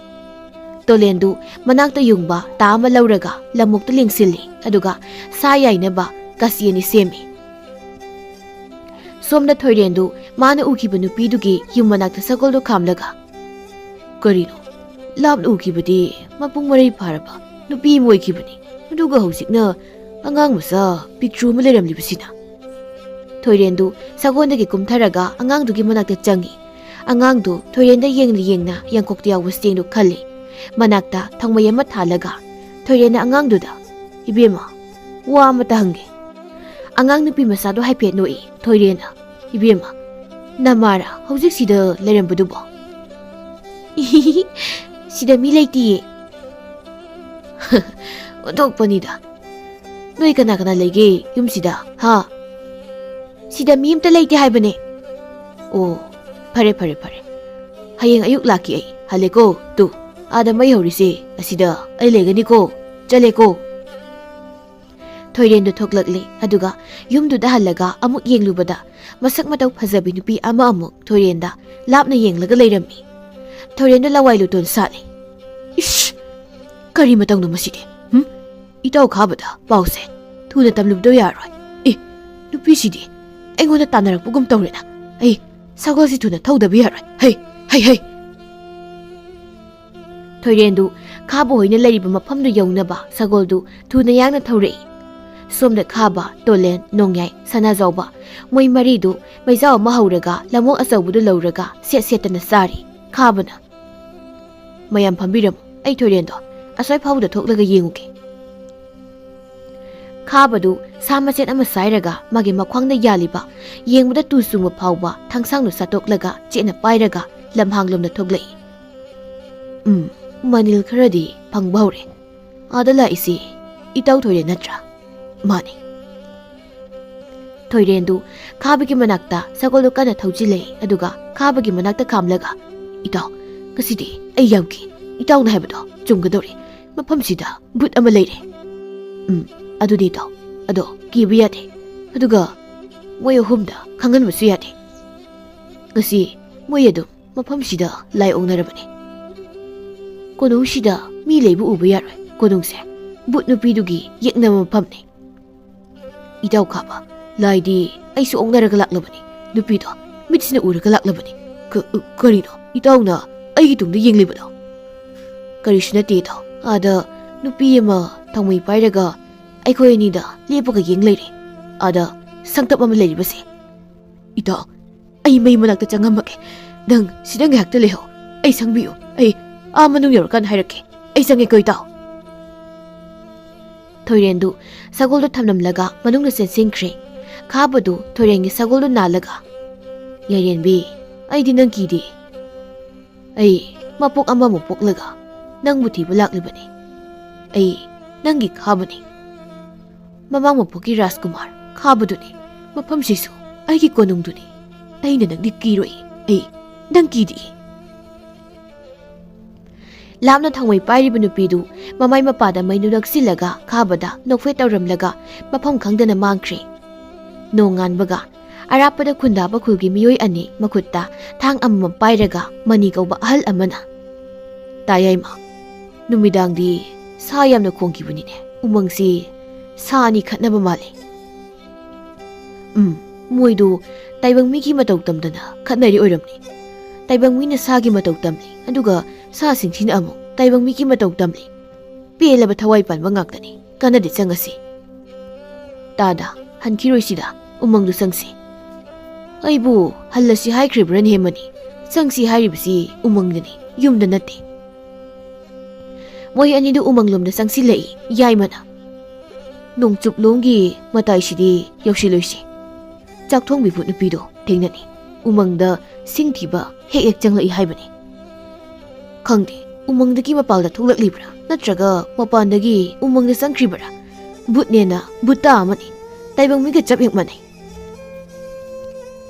ꯇꯣꯂꯦꯟꯗꯨ ꯃꯅꯥꯛꯇ ꯌꯨꯡꯕ ꯇꯥ ꯑꯃ ꯂꯧꯔꯒ ꯂꯝꯃꯣꯛꯇ ꯂꯦꯡꯁꯤꯜꯂꯤ, ꯑꯗꯨꯒ ꯁꯥ ꯌꯥꯏꯅꯕ ꯀꯥꯁꯤ ꯑꯅꯤ ꯁꯦꯝꯃꯤ꯫ ꯁꯣꯝꯗ ꯊꯣꯏꯔꯦꯟꯗꯨ ꯃꯥꯅ ꯎꯈꯤꯕ ꯅꯨꯄꯤꯗꯨꯒꯤ ꯌꯨꯝ ꯃꯅꯥꯛꯇ ꯁꯒꯣꯜꯗꯨ ꯈꯥꯝꯂꯒ, "ꯀꯔꯤꯅꯣ? ꯂꯥꯞꯅ ꯎꯈꯤꯕꯗꯤ ꯃꯄꯨꯡ ꯃꯔꯩ ꯐꯥꯔꯕ ꯅꯨꯄꯤ ꯑꯃ ꯑꯣꯏꯈꯤꯕꯅꯤ, ꯑꯗꯨꯒ ꯍꯧꯖꯤꯛꯅ ꯑꯉꯥꯡ ꯃꯆꯥ ꯄꯤꯛꯇ꯭ꯔꯨ ꯑꯃ ꯂꯩꯔꯝꯂꯤꯕꯁꯤꯅ?" ꯊꯣꯏꯔꯦꯟꯗꯨ ꯁꯒꯣꯜꯗꯒꯤ ꯀꯨꯝꯊꯔꯒ ꯑꯉꯥꯡꯗꯨꯒꯤ ꯃꯅꯥꯛꯇ ꯆꯪꯉꯤ꯫ ꯑꯉꯥꯡꯗꯨ ꯊꯣꯏꯔꯦꯟꯗ ꯌꯦꯡꯅ ꯌꯦꯡꯅ ꯌꯥꯡꯀꯣꯛꯇ ꯌꯥꯎꯕ ꯆꯦꯡꯗꯨ ꯈꯜꯂꯤ꯫ ꯃꯅꯥꯛꯇ ꯊꯥꯡꯃꯩ ꯑꯃ ꯊꯥꯜꯂꯒ, ꯊꯣꯏꯔꯦꯟꯅ ꯑꯉꯥꯡꯗꯨꯗ, "ꯏꯕꯦꯝꯃ, ꯋꯥ ꯑꯃꯇ ꯍꯪꯒꯦ꯫" ꯑꯉꯥꯡ ꯅꯨꯄꯤ ꯃꯆꯥꯗꯣ ꯍꯥꯏꯐꯦꯠ ꯅꯣꯛꯏ ꯊꯣꯏꯔꯦꯟꯅ꯫ "ꯏꯕꯦꯝꯃ, ꯅꯃꯥꯔ ꯍꯧꯖꯤꯛ ꯁꯤꯗ ꯂꯩꯔꯝꯕꯗꯨꯕꯣ?" "ꯁꯤꯗ ꯃꯤ ꯂꯩꯇꯤꯌꯦ꯫" "ꯑꯣꯟꯊꯣꯛꯄꯅꯤꯗ꯫ ꯅꯣꯏ ꯀꯅꯥ ꯀꯅꯥ ꯂꯩꯒꯦ ꯌꯨꯝꯁꯤꯗ, ꯍꯥ?" "ꯁꯤꯗ ꯃꯤ ꯑꯝꯇ ꯂꯩꯇꯦ ꯍꯥꯏꯕꯅꯦ꯫" "ꯑꯣ, ꯐꯔꯦ, ꯐꯔꯦ, ꯐꯔꯦ꯫ ꯍꯌꯦꯡ ꯑꯌꯨꯛ ꯂꯥꯛꯀꯦ ꯑꯩ꯫ ꯍꯜꯂꯦꯀꯣ꯫ ꯇꯨ, ꯑꯥꯗ ꯃꯩ ꯍꯧꯔꯤꯁꯦ, ꯑꯁꯤꯗ ꯑꯩ ꯂꯩꯒꯅꯤꯀꯣ꯫ ꯆꯠꯂꯦꯀꯣ꯫" ꯊꯣꯏꯔꯦꯟꯗꯨ ꯊꯣꯛꯂꯛꯂꯦ, ꯑꯗꯨꯒ ꯌꯨꯝꯗꯨꯗ ꯍꯜꯂꯒ ꯑꯃꯨꯛ ꯌꯦꯡꯂꯨꯕꯗ ꯃꯁꯛ ꯃꯇꯧ ꯐꯖꯕꯤ ꯅꯨꯄꯤ ꯑꯃ ꯑꯃꯨꯛ ꯊꯣꯏꯔꯦꯟꯗ ꯂꯥꯞꯅ ꯌꯦꯡꯂꯒ ꯂꯩꯔꯝꯃꯤ꯫ ꯊꯣꯏꯔꯦꯟꯗꯨ ꯂꯋꯥꯏ ꯂꯨꯇꯣꯟ ꯁꯥꯠꯂꯦ꯫ "ꯏꯁ! ꯀꯔꯤ ꯃꯇꯧꯅꯣ ꯃꯁꯤꯗꯤ? ꯍꯨꯝ? ꯏꯇꯥꯎ ꯈꯥꯕꯗ ꯄꯥꯎꯁꯦ ꯊꯨꯅ ꯇꯝꯂꯨꯕꯗꯣ ꯌꯥꯔꯣꯏ꯫ ꯑꯦ, ꯅꯨꯄꯤꯁꯤꯗꯤ ꯑꯩꯉꯣꯟꯗ ꯇꯥꯟꯅꯔꯛꯄꯒꯨꯝ ꯇꯧꯔꯦꯅ꯫ ꯑꯩ ꯁꯒꯣꯜꯁꯤ ꯊꯨꯅ ꯊꯧꯗꯕ ꯌꯥꯔꯣꯏ꯫ ꯍꯩ, ꯍꯩ, ꯍꯩ!" ꯊꯣꯏꯔꯦꯟꯗꯨ ꯈꯥꯕ ꯍꯣꯏꯅ ꯂꯩꯔꯤꯕ ꯃꯐꯝꯗꯨ ꯌꯧꯅꯕ ꯁꯒꯣꯜꯗꯨ ꯊꯨꯅ ꯌꯥꯡꯅ ꯊꯧꯔꯛꯏ꯫ ꯁꯣꯝꯗ ꯈꯥꯕ, ꯇꯣꯂꯦꯟ, ꯅꯣꯡꯌꯥꯏ, ꯁꯅꯥꯖꯥꯎꯕ, ꯃꯣꯏ ꯃꯔꯤꯗꯨ ꯃꯩꯖꯥꯎ ꯑꯃ ꯍꯧꯔꯒ ꯂꯝꯑꯣꯛ ꯑꯆꯧꯕꯗꯨ ꯂꯧꯔꯒ ꯁꯦꯠ ꯁꯦꯠꯇꯅ ꯆꯥꯔꯤ꯫ ꯈꯥꯕꯅ, "ꯃꯌꯥꯝ ꯐꯝꯕꯤꯔꯝꯃꯨ, ꯑꯩ ꯊꯣꯏꯔꯦꯟꯗꯣ ꯑꯁ꯭ꯋꯥꯏ ꯐꯥꯎꯕꯗ ꯊꯣꯛꯂꯒ ꯌꯦꯡꯉꯨꯒꯦ꯫" ꯈꯥꯕꯗꯨ ꯁꯥ ꯃꯆꯦꯠ ꯑꯃ ꯁꯥꯏꯔꯒ ꯃꯥꯒꯤ ꯃꯈ꯭ꯋꯥꯡꯗ ꯌꯥꯜꯂꯤꯕ, ꯌꯦꯡꯕꯗ ꯇꯨ ꯆꯨꯡꯕ ꯐꯥꯎꯕ ꯊꯥꯡꯁꯥꯡꯗꯨ ꯁꯠꯇꯣꯛꯂꯒ ꯆꯦꯠꯅ ꯄꯥꯏꯔꯒ ꯂꯝꯍꯥꯡꯂꯣꯝꯗ ꯊꯣꯛꯂꯛꯏ꯫ "ꯎꯝ, ꯃꯅꯤꯜ ꯈꯔꯗꯤ ꯐꯪꯕ ꯍꯧꯔꯦ꯫ ꯑꯥꯗ ꯂꯥꯛꯏꯁꯤ ꯏꯇꯥꯎ ꯊꯣꯏꯔꯦꯟ ꯅꯠꯇ꯭ꯔꯥ?" "ꯃꯥꯅꯤ꯫" ꯊꯣꯏꯔꯦꯟꯗꯨ ꯈꯥꯕꯒꯤ ꯃꯅꯥꯛꯇ ꯁꯒꯣꯜꯗꯨ ꯀꯟꯅ ꯊꯧꯖꯤꯜꯂꯛꯏ, ꯑꯗꯨꯒ ꯈꯥꯕꯒꯤ ꯃꯅꯥꯛꯇ ꯈꯥꯝꯂꯒ, "ꯏꯇꯥꯎ, ꯉꯁꯤꯗꯤ ꯑꯩ ꯌꯥꯝ ꯀꯤ꯫ ꯏꯇꯥꯎꯅ ꯍꯥꯏꯕꯗꯣ ꯆꯨꯝꯒꯗꯧꯔꯦ꯫ ꯃꯐꯝꯁꯤꯗ ꯚꯨꯠ ꯑꯃ ꯂꯩꯔꯦ꯫" "ꯎꯝ, ꯑꯗꯨꯅꯤ ꯏꯇꯥꯎ꯫ ꯑꯗꯣ ꯀꯤꯕ ꯌꯥꯗꯦ꯫ ꯑꯗꯨꯒ ꯃꯣꯏ ꯑꯍꯨꯝꯗ ꯈꯪꯍꯟꯕꯁꯨ ꯌꯥꯗꯦ꯫ ꯉꯁꯤ ꯃꯣꯏ ꯑꯗꯨꯝ ꯃꯐꯝꯁꯤꯗ ꯂꯥꯏ ꯑꯣꯛꯅꯔꯕꯅꯤ꯫ ꯀꯣꯅꯨꯡꯁꯤꯗ ꯃꯤ ꯂꯩꯕ ꯎꯕ ꯌꯥꯔꯣꯏ꯫ ꯀꯣꯅꯨꯡꯁꯦ ꯚꯨꯠ ꯅꯨꯄꯤꯗꯨꯒꯤ ꯌꯦꯛꯅꯕ ꯃꯐꯝꯅꯤ꯫" "ꯏꯇꯥꯎ ꯈꯥꯕ, ꯂꯥꯏꯗꯤ ꯑꯩꯁꯨ ꯑꯣꯛꯅꯔꯒ ꯂꯥꯛꯂꯕꯅꯤ꯫ ꯅꯨꯄꯤꯗꯣ ꯃꯤꯠꯁꯤꯅ ꯎꯔꯒ ꯂꯥꯛꯂꯕꯅꯤ꯫ ꯀ-, ꯀꯔꯤꯅꯣ ꯏꯇꯥꯎꯅ ꯑꯩꯒꯤ ꯇꯨꯡꯗ ꯌꯦꯡꯂꯤꯕꯗꯣ?" "ꯀꯔꯤꯁꯨ ꯅꯠꯇꯦ ꯏꯇꯥꯎ꯫ ꯑꯥꯗ ꯅꯨꯄꯤ ꯑꯃ ꯊꯥꯎꯃꯩ ꯄꯥꯏꯔꯒ ꯑꯩꯈꯣꯏ ꯑꯅꯤꯗ ꯂꯦꯞꯄꯒ ꯌꯦꯡ ꯂꯩꯔꯦ꯫ ꯑꯥꯗ ꯁꯪꯇꯞ ꯑꯃ ꯂꯩꯔꯤꯕꯁꯦ꯫" "ꯏꯇꯥꯎ, ꯑꯩ ꯃꯩ ꯃꯅꯥꯛꯇ ꯆꯪꯉꯝꯃꯒꯦ꯫ ꯅꯪ ꯁꯤꯗ ꯉꯥꯏꯍꯥꯛꯇ ꯂꯩꯍꯧ꯫ ꯑꯩ ꯁꯪꯕꯤꯌꯨ꯫ ꯑꯩ ꯑꯥ ꯃꯅꯨꯡ ꯌꯧꯔꯀꯥꯟꯗ ꯍꯥꯏꯔꯛꯀꯦ꯫ ꯑꯩ ꯆꯪꯉꯦꯀꯣ ꯏꯇꯥꯎ꯫" ꯊꯣꯏꯔꯦꯟꯗꯨ ꯁꯒꯣꯜꯗ ꯊꯝꯂꯝꯂꯒ ꯃꯅꯨꯡꯗ ꯆꯦꯟꯁꯤꯟꯈ꯭ꯔꯦ꯫ ꯈꯥꯕꯗꯨ ꯊꯣꯏꯔꯦꯟꯒꯤ ꯁꯒꯣꯜꯗꯨ ꯅꯥꯜꯂꯒ, "ꯌꯥꯏꯔꯦꯟꯕꯤ, ꯑꯩꯗꯤ ꯅꯪ ꯀꯤꯗꯦ꯫ ꯑꯩ ꯃꯄꯣꯛ ꯑꯃꯃꯨꯛ ꯄꯣꯛꯂꯒ ꯅꯪꯕꯨ ꯊꯤꯕ ꯂꯥꯛꯂꯤꯕꯅꯤ꯫ ꯑꯩ ꯅꯪꯒꯤ ꯈꯥꯕꯅꯤ꯫ ꯃꯃꯥꯡ ꯃꯄꯣꯛꯀꯤ ꯔꯥꯖꯀꯨꯃꯥꯔ ꯈꯥꯕꯗꯨꯅꯤ꯫ ꯃꯐꯝꯁꯤꯁꯨ ꯑꯩꯒꯤ ꯀꯣꯅꯨꯡꯗꯨꯅꯤ꯫ ꯑꯩꯅ ꯅꯪꯗꯤ ꯀꯤꯔꯣꯏ꯫ ꯑꯩ ꯅꯪ ꯀꯤꯗꯦ꯫" ꯂꯥꯞꯅ ꯊꯥꯡꯃꯩ ꯄꯥꯏꯔꯤꯕ ꯅꯨꯄꯤꯗꯨ ꯃꯃꯥꯏ ꯃꯄꯥꯗ ꯃꯩꯅꯨ ꯅꯛꯁꯤꯜꯂꯒ ꯈꯥꯕꯗ ꯅꯣꯛꯐꯦꯠ ꯇꯧꯔꯝꯂꯒ ꯃꯐꯝ ꯈꯪꯗꯅ ꯃꯥꯡꯈ꯭ꯔꯦ꯫ ꯅꯣꯡꯉꯥꯟꯕꯒ ꯑꯔꯥꯞꯄꯗ ꯈꯨꯟꯗꯥꯕ ꯈꯨꯜꯒꯤ ꯃꯤꯑꯣꯏ ꯑꯅꯤ ꯃꯈꯨꯠꯇ ꯊꯥꯡ ꯑꯃꯃꯝ ꯄꯥꯏꯔꯒ ꯃꯅꯤ ꯀꯧꯕ ꯑꯍꯜ ꯑꯃꯅ, "ꯇꯥꯌꯥꯏꯃ, ꯅꯨꯃꯤꯗꯥꯡꯗꯤ ꯁꯥ ꯌꯥꯝꯅ ꯈꯣꯡꯈꯤꯕꯅꯤꯅꯦ꯫ ꯎꯃꯪꯁꯤ ꯁꯥ ꯑꯅꯤ ꯈꯠꯅꯕ ꯃꯥꯜꯂꯤ꯫" "ꯎꯝ, ꯃꯣꯏꯗꯨ ꯇꯥꯏꯕꯪ ꯃꯤꯒꯤ ꯃꯇꯧ ꯇꯝꯗꯅ ꯈꯠꯅꯔꯤ ꯑꯣꯏꯔꯝꯅꯤ꯫ ꯇꯥꯏꯕꯪ ꯃꯤꯅ ꯁꯥꯒꯤ ꯃꯇꯧ ꯇꯝꯂꯤ, ꯑꯗꯨꯒ ꯁꯥꯁꯤꯡꯁꯤꯅ ꯑꯃꯨꯛ ꯇꯥꯏꯕꯪ ꯃꯤꯒꯤ ꯃꯇꯧ ꯇꯝꯂꯤ꯫ ꯄꯦꯜꯂꯕ ꯊꯋꯥꯏ ꯄꯥꯟꯕ ꯉꯥꯛꯇꯅꯤ, ꯀꯥꯟꯅꯗꯦ, ꯆꯪꯉꯁꯤ꯫" "ꯇꯥꯗ, ꯍꯟꯈꯤꯔꯣꯏꯁꯤꯗ, ꯎꯃꯪꯗꯨ ꯆꯪꯁꯤ꯫" "ꯑꯩꯕꯨ ꯍꯜꯂꯁꯤ ꯍꯥꯏꯈ꯭ꯔꯤꯕ꯭ꯔꯅꯦ ꯃꯅꯤ? ꯆꯪꯁꯤ ꯍꯥꯏꯔꯤꯕꯁꯤ ꯎꯃꯪꯗꯅꯤ, ꯌꯨꯝꯗ ꯅꯠꯇꯦ꯫" ꯃꯣꯏ ꯑꯅꯤꯗꯨ ꯎꯃꯪꯂꯣꯝꯗ ꯆꯪꯁꯤꯜꯂꯛꯏ꯫ ꯌꯥꯏꯃꯅ, "ꯅꯣꯡꯆꯨꯞꯂꯣꯝꯒꯤ ꯃꯇꯥꯏꯁꯤꯗꯤ ꯌꯧꯁꯤꯜꯂꯣꯏꯁꯤ꯫ ꯆꯥꯛ ꯊꯣꯡꯕꯤ ꯚꯨꯠ ꯅꯨꯄꯤꯗꯣ ꯊꯦꯡꯅꯅꯤ꯫ ꯎꯃꯪꯗ ꯁꯤꯡ ꯊꯤꯕ ꯍꯦꯛ ꯍꯦꯛ ꯆꯪꯂꯛꯏ ꯍꯥꯏꯕꯅꯤ꯫ ꯈꯪꯗꯦ, ꯎꯃꯪꯗꯒꯤ ꯃꯄꯥꯜꯗ ꯊꯣꯛꯂꯛꯂꯤꯕ꯭ꯔꯥ, ꯅꯠꯇ꯭ꯔꯒ ꯃꯄꯥꯟꯗꯒꯤ ꯎꯃꯪꯗ ꯆꯪꯈ꯭ꯔꯤꯕꯔꯥ? ꯚꯨꯠꯅꯦꯅ ꯚꯨꯠꯇ ꯑꯃꯅꯤ, ꯇꯥꯏꯕꯪ ꯃꯤꯒ ꯆꯞ ꯍꯦꯛ ꯃꯥꯟꯅꯩ꯫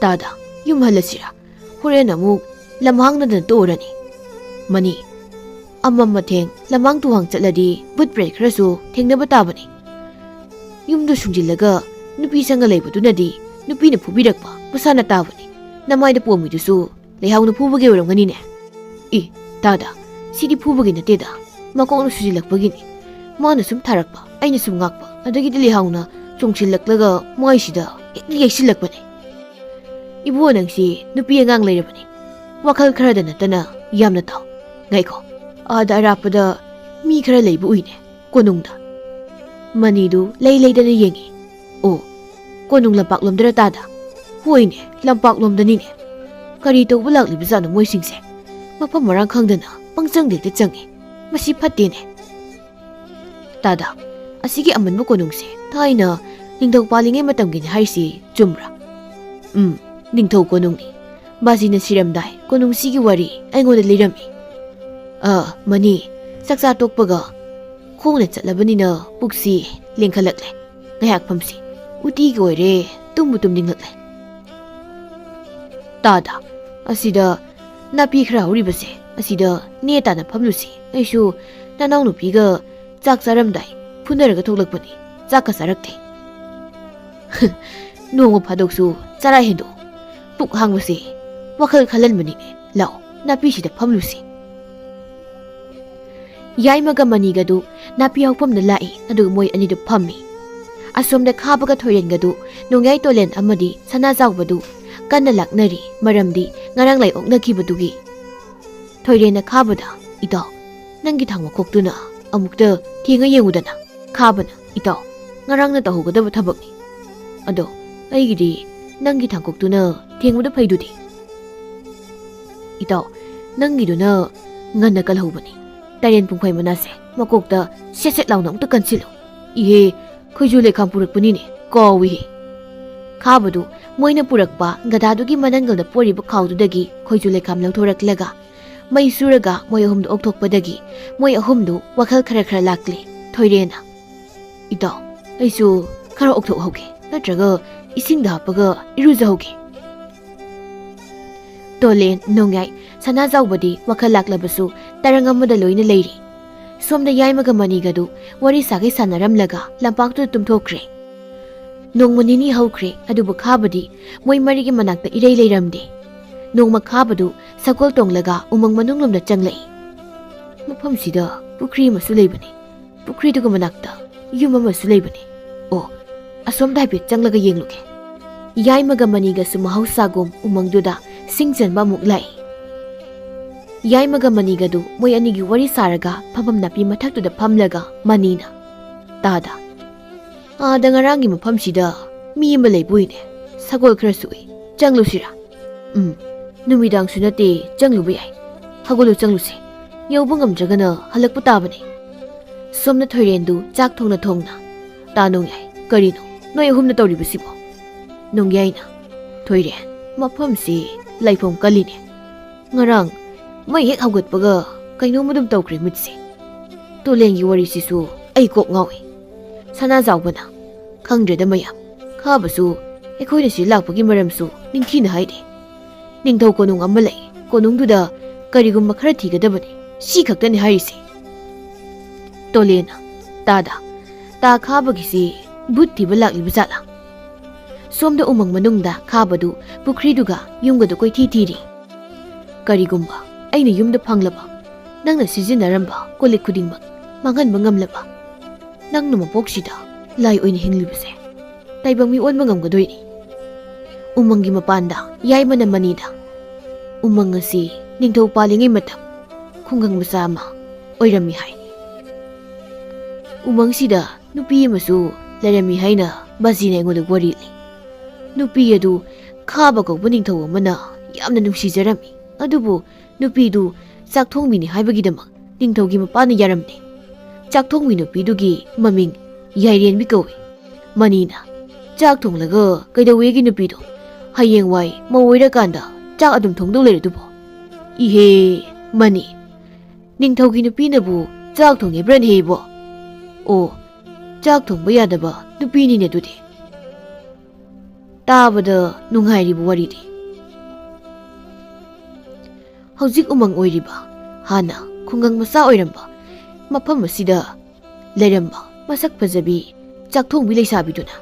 ꯇꯥꯗ, ꯌꯨꯝ ꯍꯜꯂꯁꯤꯔꯥ? ꯍꯣꯔꯦꯟ ꯑꯃꯨꯛ ꯂꯝꯍꯥꯡꯅꯗꯅ ꯇꯣꯛꯑꯔꯅꯤ꯫" "ꯃꯅꯤ, ꯑꯃꯝ ꯑꯊꯦꯡ ꯂꯝꯍꯥꯡ ꯇꯨꯍꯥꯡ ꯆꯠꯂꯗꯤ ꯚꯨꯠ ꯄ꯭ꯔꯦꯠ ꯈꯔꯁꯨ ꯊꯦꯡꯅꯕ ꯇꯥꯕꯅꯤ꯫ ꯌꯨꯝꯗꯨ ꯁꯨꯡꯖꯤꯜꯂꯒ ꯅꯨꯄꯤ ꯁꯪꯒ ꯂꯩꯕꯗꯨꯅꯗꯤ ꯅꯨꯄꯤꯅ ꯐꯨꯕꯤꯔꯛꯄ ꯃꯁꯥꯅ ꯇꯥꯕꯅꯤ꯫ ꯅꯃꯥꯏꯗ ꯄꯣꯝꯃꯤꯗꯨꯁꯨ ꯂꯩꯍꯥꯎꯅ ꯐꯨꯕꯒꯤ ꯑꯣꯏꯔꯝꯒꯅꯤꯅꯦ꯫" "ꯏ, ꯇꯥꯗ, ꯁꯤꯗꯤ ꯐꯨꯕꯒꯤ ꯅꯠꯇꯦꯗ, ꯃꯀꯣꯛꯅ ꯁꯨꯖꯤꯜꯂꯛꯄꯒꯤꯅꯤ꯫ ꯃꯥꯅ ꯁꯨꯝ ꯊꯥꯔꯛꯄ, ꯑꯩꯅ ꯁꯨꯝ ꯉꯥꯛꯄ, ꯑꯗꯒꯤꯗꯤ ꯂꯩꯍꯥꯎꯅ ꯆꯣꯡꯁꯤꯜꯂꯛꯂꯒ ꯃꯥꯏꯁꯤꯗ ꯍꯦꯛꯇ ꯌꯩꯁꯤꯜꯂꯛꯄꯅꯦ꯫ ꯏꯕꯨꯡꯉꯣ, ꯅꯪꯁꯤ ꯅꯨꯄꯤ ꯑꯉꯥꯡ ꯂꯩꯔꯕꯅꯤ꯫ ꯋꯥꯈꯜ ꯈꯔꯗ ꯅꯠꯇꯅ ꯌꯥꯝꯅ ꯇꯥꯎ꯫ ꯉꯥꯏꯈꯣ, ꯑꯥꯗ ꯑꯔꯥꯞꯄꯗ ꯃꯤ ꯈꯔ ꯂꯩꯕ ꯎꯏꯅꯦ, ꯀꯣꯅꯨꯡꯗ꯫" ꯃꯅꯤꯗꯨ ꯂꯩ ꯂꯩꯗꯅ ꯌꯦꯡꯉꯤ꯫ "ꯑꯣ, ꯀꯣꯅꯨꯡ ꯂꯝꯄꯥꯛꯂꯣꯝꯗꯔ ꯇꯥꯗ?" "ꯍꯣꯏꯅꯦ, ꯂꯝꯄꯥꯛꯂꯣꯝꯗꯅꯤꯅꯦ꯫ ꯀꯔꯤ ꯇꯧꯕ ꯂꯥꯛꯂꯤꯕꯖꯥꯠꯅꯣ ꯃꯣꯏꯁꯤꯡꯁꯦ? ꯃꯐꯝ ꯃꯔꯥꯡ ꯈꯪꯗꯅ ꯄꯪꯆꯪꯗ ꯍꯦꯛꯇ ꯆꯪꯉꯤ꯫ ꯃꯁꯤ ꯐꯠꯇꯦꯅꯦ꯫" "ꯇꯥꯗ, ꯑꯁꯤꯒꯤ ꯑꯃꯟꯕ ꯀꯣꯅꯨꯡꯁꯦ ꯊꯥꯏꯅ ꯅꯤꯡꯊꯧ ꯄꯥꯜꯂꯤꯉꯩ ꯃꯇꯝꯒꯤꯅꯤ ꯍꯥꯏꯔꯤꯁꯤ ꯆꯨꯝꯕ꯭ꯔꯥ? ꯎꯝ, ꯅꯤꯡꯊꯧ ꯀꯣꯅꯨꯡꯅꯤ꯫ ꯕꯥꯖꯤꯅ ꯁꯤꯔꯝꯗꯥꯏ ꯀꯣꯅꯨꯡꯁꯤꯒꯤ ꯋꯥꯔꯤ ꯑꯩꯉꯣꯟꯗ ꯂꯤꯔꯝꯃꯤ꯫ ꯑ, ꯃꯅꯤ, ꯆꯥꯛꯆꯥ ꯇꯣꯛꯄꯒ ꯈꯣꯡꯅ ꯆꯠꯂꯕꯅꯤꯅ ꯄꯨꯛꯁꯤ ꯂꯦꯡꯈꯠꯂꯛꯂꯦ꯫ ꯉꯥꯏꯍꯥꯛ ꯐꯝꯁꯤ꯫ ꯎꯇꯤꯒ ꯑꯣꯏꯔꯦ, ꯇꯨꯝꯕꯨ ꯇꯨꯝꯅꯤꯡꯂꯛꯂꯦ꯫ ꯇꯥꯗ, ꯑꯁꯤꯗ ꯅꯥꯄꯤ ꯈꯔ ꯍꯧꯔꯤꯕꯁꯦ, ꯑꯁꯤꯗ ꯅꯦ ꯇꯥꯅ ꯐꯝꯂꯨꯁꯤ꯫ ꯑꯩꯁꯨ ꯅꯅꯥꯎꯅꯨꯄꯤꯒ ꯆꯥꯛ ꯆꯥꯔꯝꯗꯥꯏ ꯐꯨꯅꯔꯒ ꯊꯣꯛꯂꯛꯄꯅꯤ꯫ ꯆꯥꯛꯀ ꯆꯥꯔꯛꯇꯦ꯫ ꯅꯣꯡꯃ ꯐꯥꯗꯣꯛꯁꯨ ꯆꯔꯥ ꯍꯦꯟꯗꯣꯛꯎ꯫ ꯄꯨꯛ ꯍꯥꯡꯕꯁꯦ ꯋꯥꯈꯜ ꯈꯜꯍꯟꯕꯅꯤꯅꯦ꯫ ꯂꯥꯛꯑꯣ, ꯅꯥꯄꯤꯁꯤꯗ ꯐꯝꯂꯨꯁꯤ꯫ ꯌꯥꯏꯃꯒ ꯃꯅꯤꯒꯗꯨ ꯅꯥꯄꯤ ꯍꯧꯐꯝꯗ ꯂꯥꯛꯏ, ꯑꯗꯨꯒ ꯃꯣꯏ ꯑꯅꯤꯗꯨ ꯐꯝꯃꯤ꯫ ꯑꯁꯣꯝꯗ ꯈꯥꯕꯒ ꯊꯣꯏꯔꯦꯟꯒꯗꯨ ꯅꯣꯡꯌꯥꯏ ꯇꯣꯂꯦꯟ ꯑꯃꯗꯤ ꯁꯅꯥꯖꯥꯎꯕꯗꯨ ꯀꯟꯅ ꯂꯥꯛꯅꯔꯤ, ꯃꯔꯝꯗꯤ ꯉꯔꯥꯡ ꯂꯥꯏ ꯑꯣꯛꯅꯈꯤꯕꯗꯨꯒꯤ꯫ ꯊꯣꯏꯔꯦꯟꯅ ꯈꯥꯕꯗ, "ꯏꯇꯥꯎ, ꯅꯪꯒꯤ ꯊꯥꯡ ꯃꯈꯣꯛꯇꯨꯅ ꯑꯃꯨꯛꯇ ꯊꯦꯡꯉ ꯌꯦꯡꯉꯨꯗꯅ?" ꯈꯥꯕꯅ, "ꯏꯇꯥꯎ, ꯉꯔꯥꯡꯅ ꯇꯧꯍꯧꯒꯗꯕ ꯊꯕꯛꯅꯤ꯫ ꯑꯗꯣ ꯑꯩꯒꯤꯗꯤ ꯅꯪꯒꯤ ꯊꯥꯡꯀꯣꯛꯇꯨꯅ ꯊꯦꯡꯕꯗ ꯐꯩꯗꯨꯗꯤ?" "ꯏꯇꯥꯎ, ꯅꯪꯒꯤꯗꯨꯅ ꯉꯟꯅ ꯀꯜꯍꯧꯕꯅꯤ꯫ ꯇꯔꯦꯟ ꯄꯨꯡꯈꯥꯏ ꯃꯅꯥꯁꯦ ꯃꯀꯣꯛꯇ ꯁꯦꯠ ꯁꯦꯠ ꯂꯥꯎꯅ ꯑꯃꯨꯛꯇ ꯀꯟꯁꯤꯜꯂꯨ꯫ ꯏꯍꯦ, ꯈꯣꯏꯖꯨ ꯂꯩꯈꯥꯝ ꯄꯨꯔꯛꯄꯅꯤꯅꯦ, ꯀꯥꯎꯏꯍꯦ꯫" ꯈꯥꯕꯗꯨ ꯃꯣꯏꯅ ꯄꯨꯔꯛꯄ ꯒꯙꯥꯗꯨꯒꯤ ꯃꯅꯪꯒꯜꯗ ꯄꯣꯔꯤꯕ ꯈꯥꯎꯗꯨꯗꯒꯤ ꯈꯣꯏꯖꯨ ꯂꯩꯈꯥꯝ ꯂꯧꯊꯣꯔꯛꯂꯒ ꯃꯩ ꯁꯨꯔꯒ ꯃꯣꯏ ꯑꯍꯨꯝꯗꯨ ꯑꯣꯛꯊꯣꯛꯄꯗꯒꯤ ꯃꯣꯏ ꯑꯍꯨꯝꯗꯨ ꯋꯥꯈꯜ ꯈꯔ ꯈꯔ ꯂꯥꯛꯂꯦ꯫ ꯊꯣꯏꯔꯦꯟꯅ, "ꯏꯇꯥꯎ, ꯑꯩꯁꯨ ꯈꯔ ꯑꯣꯛꯊꯣꯛꯍꯧꯒꯦ, ꯅꯠꯇ꯭ꯔꯒ ꯏꯁꯤꯡꯗ ꯍꯥꯞꯄꯒ ꯏꯔꯨꯖꯍꯧꯒꯦ꯫" ꯇꯣꯂꯦꯟ, ꯅꯣꯡꯌꯥꯏ, ꯁꯅꯥꯖꯥꯎꯕꯗꯤ ꯋꯥꯈꯜ ꯂꯥꯛꯂꯕꯁꯨ ꯇꯔꯪ ꯑꯃꯗ ꯂꯣꯏꯅ ꯂꯩꯔꯤ꯫ ꯁꯣꯝꯗ ꯌꯥꯏꯃꯒ ꯃꯅꯤꯒꯗꯨ ꯋꯥꯔꯤ ꯁꯥꯒꯩ ꯁꯥꯟꯅꯔꯝꯂꯒ ꯂꯝꯄꯥꯛꯇꯨꯗ ꯇꯨꯝꯊꯣꯛꯈ꯭ꯔꯦ꯫ ꯅꯣꯡꯃ ꯅꯤꯅꯤ ꯍꯧꯈ꯭ꯔꯦ, ꯑꯗꯨꯕꯨ ꯈꯥꯕꯗꯤ ꯃꯣꯏ ꯃꯔꯤꯒꯤ ꯃꯅꯥꯛꯇ ꯏꯔꯩ ꯂꯩꯔꯝꯗꯦ꯫ ꯅꯣꯡꯃ ꯈꯥꯕꯗꯨ ꯁꯒꯣꯜ ꯇꯣꯡꯂꯒ ꯎꯃꯪ ꯃꯅꯨꯡꯂꯣꯝꯗ ꯆꯪꯂꯛꯏ꯫ ꯃꯐꯝꯁꯤꯗ ꯄꯨꯈ꯭ꯔꯤ ꯑꯃꯁꯨ ꯂꯩꯕꯅꯤ꯫ ꯄꯨꯈ꯭ꯔꯤꯗꯨꯒꯤ ꯃꯅꯥꯛꯇ ꯌꯨꯝ ꯑꯃꯁꯨ ꯂꯩꯕꯅꯤ꯫ ꯑꯣ, ꯑꯁꯣꯝꯗ ꯍꯥꯏꯐꯦꯠ ꯆꯪꯂꯒ ꯌꯦꯡꯂꯨꯒꯦ꯫ ꯌꯥꯏꯃꯒ ꯃꯅꯤꯒꯁꯨ ꯃꯍꯧꯁꯥꯒꯨꯝ ꯎꯃꯪꯗꯨꯗ ꯁꯤꯡ ꯆꯟꯕ ꯑꯃꯨꯛ ꯂꯥꯛꯏ꯫ ꯌꯥꯏꯃꯒ ꯃꯅꯤꯒꯗꯨ ꯃꯣꯏ ꯑꯅꯤꯒꯤ ꯋꯥꯔꯤ ꯁꯥꯔꯒ ꯐꯝꯐꯝ ꯅꯥꯄꯤ ꯃꯊꯛꯇꯨꯗ ꯐꯝꯂꯒ ꯃꯅꯤꯅ, "ꯇꯥꯗ, ꯑꯥꯗ ꯉꯔꯥꯡꯒꯤ ꯃꯐꯝꯁꯤꯗ ꯃꯤ ꯑꯃ ꯂꯩꯕ ꯎꯏꯅꯦ꯫ ꯁꯒꯣꯜ ꯈꯔꯁꯨ ꯎꯏ꯫ ꯆꯪꯂꯨꯁꯤꯔꯥ?" "ꯎꯝ, ꯅꯨꯃꯤꯗꯥꯡꯁꯨ ꯅꯠꯇꯦ, ꯆꯪꯂꯨꯕ ꯌꯥꯏ꯫ ꯍꯧꯒꯠꯂꯨ, ꯆꯪꯂꯨꯁꯦ꯫ ꯌꯧꯕ ꯉꯝꯗ꯭ꯔꯒꯅ ꯍꯜꯂꯛꯄ ꯇꯥꯕꯅꯦ꯫" ꯁꯣꯝꯅ ꯊꯣꯏꯔꯦꯟꯗꯨ ꯆꯥꯛ ꯊꯣꯡꯅ ꯊꯣꯡꯅ, "ꯇꯥ ꯅꯣꯡꯌꯥꯏ, ꯀꯔꯤꯅꯣ ꯅꯣꯏ ꯑꯍꯨꯝꯅ ꯇꯧꯔꯤꯕꯁꯤꯕꯣ?" ꯅꯣꯡꯌꯥꯏꯅ, "ꯊꯣꯏꯔꯦꯟ, ꯃꯐꯝꯁꯤ ꯂꯩꯐꯝ ꯀꯜꯂꯤꯅꯦ꯫ ꯉꯔꯥꯡ ꯃꯩ ꯍꯦꯛ ꯍꯧꯒꯠꯄꯒ ꯀꯩꯅꯣꯝ ꯑꯗꯨꯝ ꯇꯧꯈ꯭ꯔꯦ ꯃꯤꯠꯁꯦ꯫ ꯇꯣꯂꯦꯟꯒꯤ ꯋꯥꯔꯤꯁꯤꯁꯨ ꯑꯩ ꯀꯣꯛ ꯉꯥꯎꯏ꯫ ꯁꯅꯥꯖꯥꯎꯕꯅ, ꯈꯪꯗ꯭ꯔꯦꯗ ꯃꯌꯥꯝ, ꯈꯥꯕꯁꯨ ꯑꯩꯈꯣꯏꯅ ꯁꯤ ꯂꯥꯛꯄꯒꯤ ꯃꯔꯝꯁꯨ ꯅꯤꯡꯊꯤꯅ ꯍꯥꯏꯗꯦ꯫ ꯅꯤꯡꯊꯧ ꯀꯣꯅꯨꯡ ꯑꯃ ꯂꯩ, ꯀꯣꯅꯨꯡꯗꯨꯗ ꯀꯔꯤꯒꯨꯝꯕ ꯈꯔ ꯊꯤꯒꯗꯕꯅꯤ, ꯁꯤ ꯈꯛꯇꯅꯤ ꯍꯥꯏꯔꯤꯁꯦ꯫" ꯇꯣꯂꯦꯟꯅ, "ꯇꯥꯗ, ꯇꯥ ꯈꯥꯕꯒꯤꯁꯤ ꯚꯨꯠ ꯊꯤꯕ ꯂꯥꯛꯂꯤꯕ ꯖꯥꯠꯂꯥ?" ꯁꯣꯝꯗ ꯎꯃꯪ ꯃꯅꯨꯡꯗ ꯈꯥꯕꯗꯨ ꯄꯨꯈ꯭ꯔꯤꯗꯨꯒ ꯌꯨꯝꯒꯗꯨ ꯀꯣꯏꯊꯤ ꯊꯤꯔꯤ꯫ "ꯀꯔꯤꯒꯨꯝꯕ ꯑꯩꯅ ꯌꯨꯝꯗ ꯐꯪꯂꯕ, ꯅꯪꯅ ꯁꯤꯖꯤꯟꯅꯔꯝꯕ ꯀꯣꯜ ꯂꯤꯛ ꯈꯨꯗꯤꯡꯃꯛ ꯃꯥꯡꯍꯟꯕ ꯉꯝꯂꯕ, ꯅꯪꯅ ꯃꯄꯣꯛꯁꯤꯗ ꯂꯥꯏ ꯑꯣꯏꯅ ꯍꯤꯡꯂꯤꯕꯁꯦ ꯇꯥꯏꯕꯪ ꯃꯤ ꯑꯣꯟꯕ ꯉꯝꯒꯗꯣꯏꯅꯤ꯫" ꯎꯃꯪꯒꯤ ꯃꯄꯥꯟꯗ ꯌꯥꯏꯃꯅ ꯃꯅꯤꯗ, "ꯎꯃꯪ ꯑꯁꯤ ꯅꯤꯡꯊꯧ ꯄꯥꯜꯂꯤꯉꯩ ꯃꯇꯝ ꯈꯨꯡꯒꯪ ꯃꯆꯥ ꯑꯃ ꯑꯣꯏꯔꯝꯃꯤ ꯍꯥꯏ꯫ ꯎꯃꯪꯁꯤꯗ ꯅꯨꯄꯤ ꯑꯃꯁꯨ ꯂꯩꯔꯝꯃꯤ ꯍꯥꯏꯅ ꯕꯥꯖꯤꯅ ꯑꯩꯉꯣꯟꯗ ꯋꯥꯔꯤ ꯂꯤ꯫ ꯅꯨꯄꯤ ꯑꯗꯨ ꯈꯥꯕ ꯀꯧꯕ ꯅꯤꯡꯊꯧ ꯑꯃꯅ ꯌꯥꯝꯅ ꯅꯨꯡꯁꯤꯖꯔꯝꯃꯤ꯫ ꯑꯗꯨꯕꯨ ꯅꯨꯄꯤꯗꯨ ꯆꯥꯛꯊꯣꯡꯕꯤꯅꯤ ꯍꯥꯏꯕꯒꯤꯗꯃꯛ ꯅꯤꯡꯊꯧꯒꯤ ꯃꯄꯥꯅ ꯌꯥꯔꯝꯗꯦ꯫ ꯆꯥꯛꯊꯣꯡꯕꯤ ꯅꯨꯄꯤꯗꯨꯒꯤ ꯃꯃꯤꯡ ꯌꯥꯏꯔꯦꯟꯕꯤ ꯀꯧꯏ꯫ ꯃꯅꯤꯅ, ꯆꯥꯛ ꯊꯣꯡꯂꯒ ꯀꯩꯗꯧꯋꯦꯒꯤ ꯅꯨꯄꯤꯗꯣ? ꯍꯌꯦꯡꯋꯥꯏ ꯃꯧ ꯑꯣꯏꯔꯀꯥꯟꯗ ꯆꯥꯛ ꯑꯗꯨꯝ ꯊꯣꯡꯗꯧ ꯂꯩꯔꯗꯨꯕꯣ?" "ꯏꯍꯦ, ꯃꯅꯤ, ꯅꯤꯡꯊꯧꯒꯤ ꯅꯨꯄꯤꯅꯕꯨ ꯆꯥꯛ ꯊꯣꯡꯉꯤꯕ꯭ꯔꯅꯦ ꯏꯕꯣ? ꯑꯣ, ꯆꯥꯛ ꯊꯣꯡꯕ ꯌꯥꯗꯕ ꯅꯨꯄꯤꯅꯤꯅꯦ ꯑꯗꯨꯗꯤ꯫ ꯇꯥꯕꯗ ꯅꯨꯡꯉꯥꯏꯔꯤꯕ ꯋꯥꯔꯤꯗꯤ꯫" ꯍꯧꯖꯤꯛ ꯎꯃꯪ ꯑꯣꯏꯔꯤꯕ, ꯍꯥꯟꯅ ꯈꯨꯡꯒꯪ ꯃꯆꯥ ꯑꯣꯏꯔꯝꯕ ꯃꯐꯝ ꯑꯁꯤꯗ ꯂꯩꯔꯝꯕ ꯃꯁꯛ ꯐꯖꯕꯤ ꯆꯥꯛꯊꯣꯡꯕꯤ ꯂꯩꯁꯥꯕꯤꯗꯨꯅ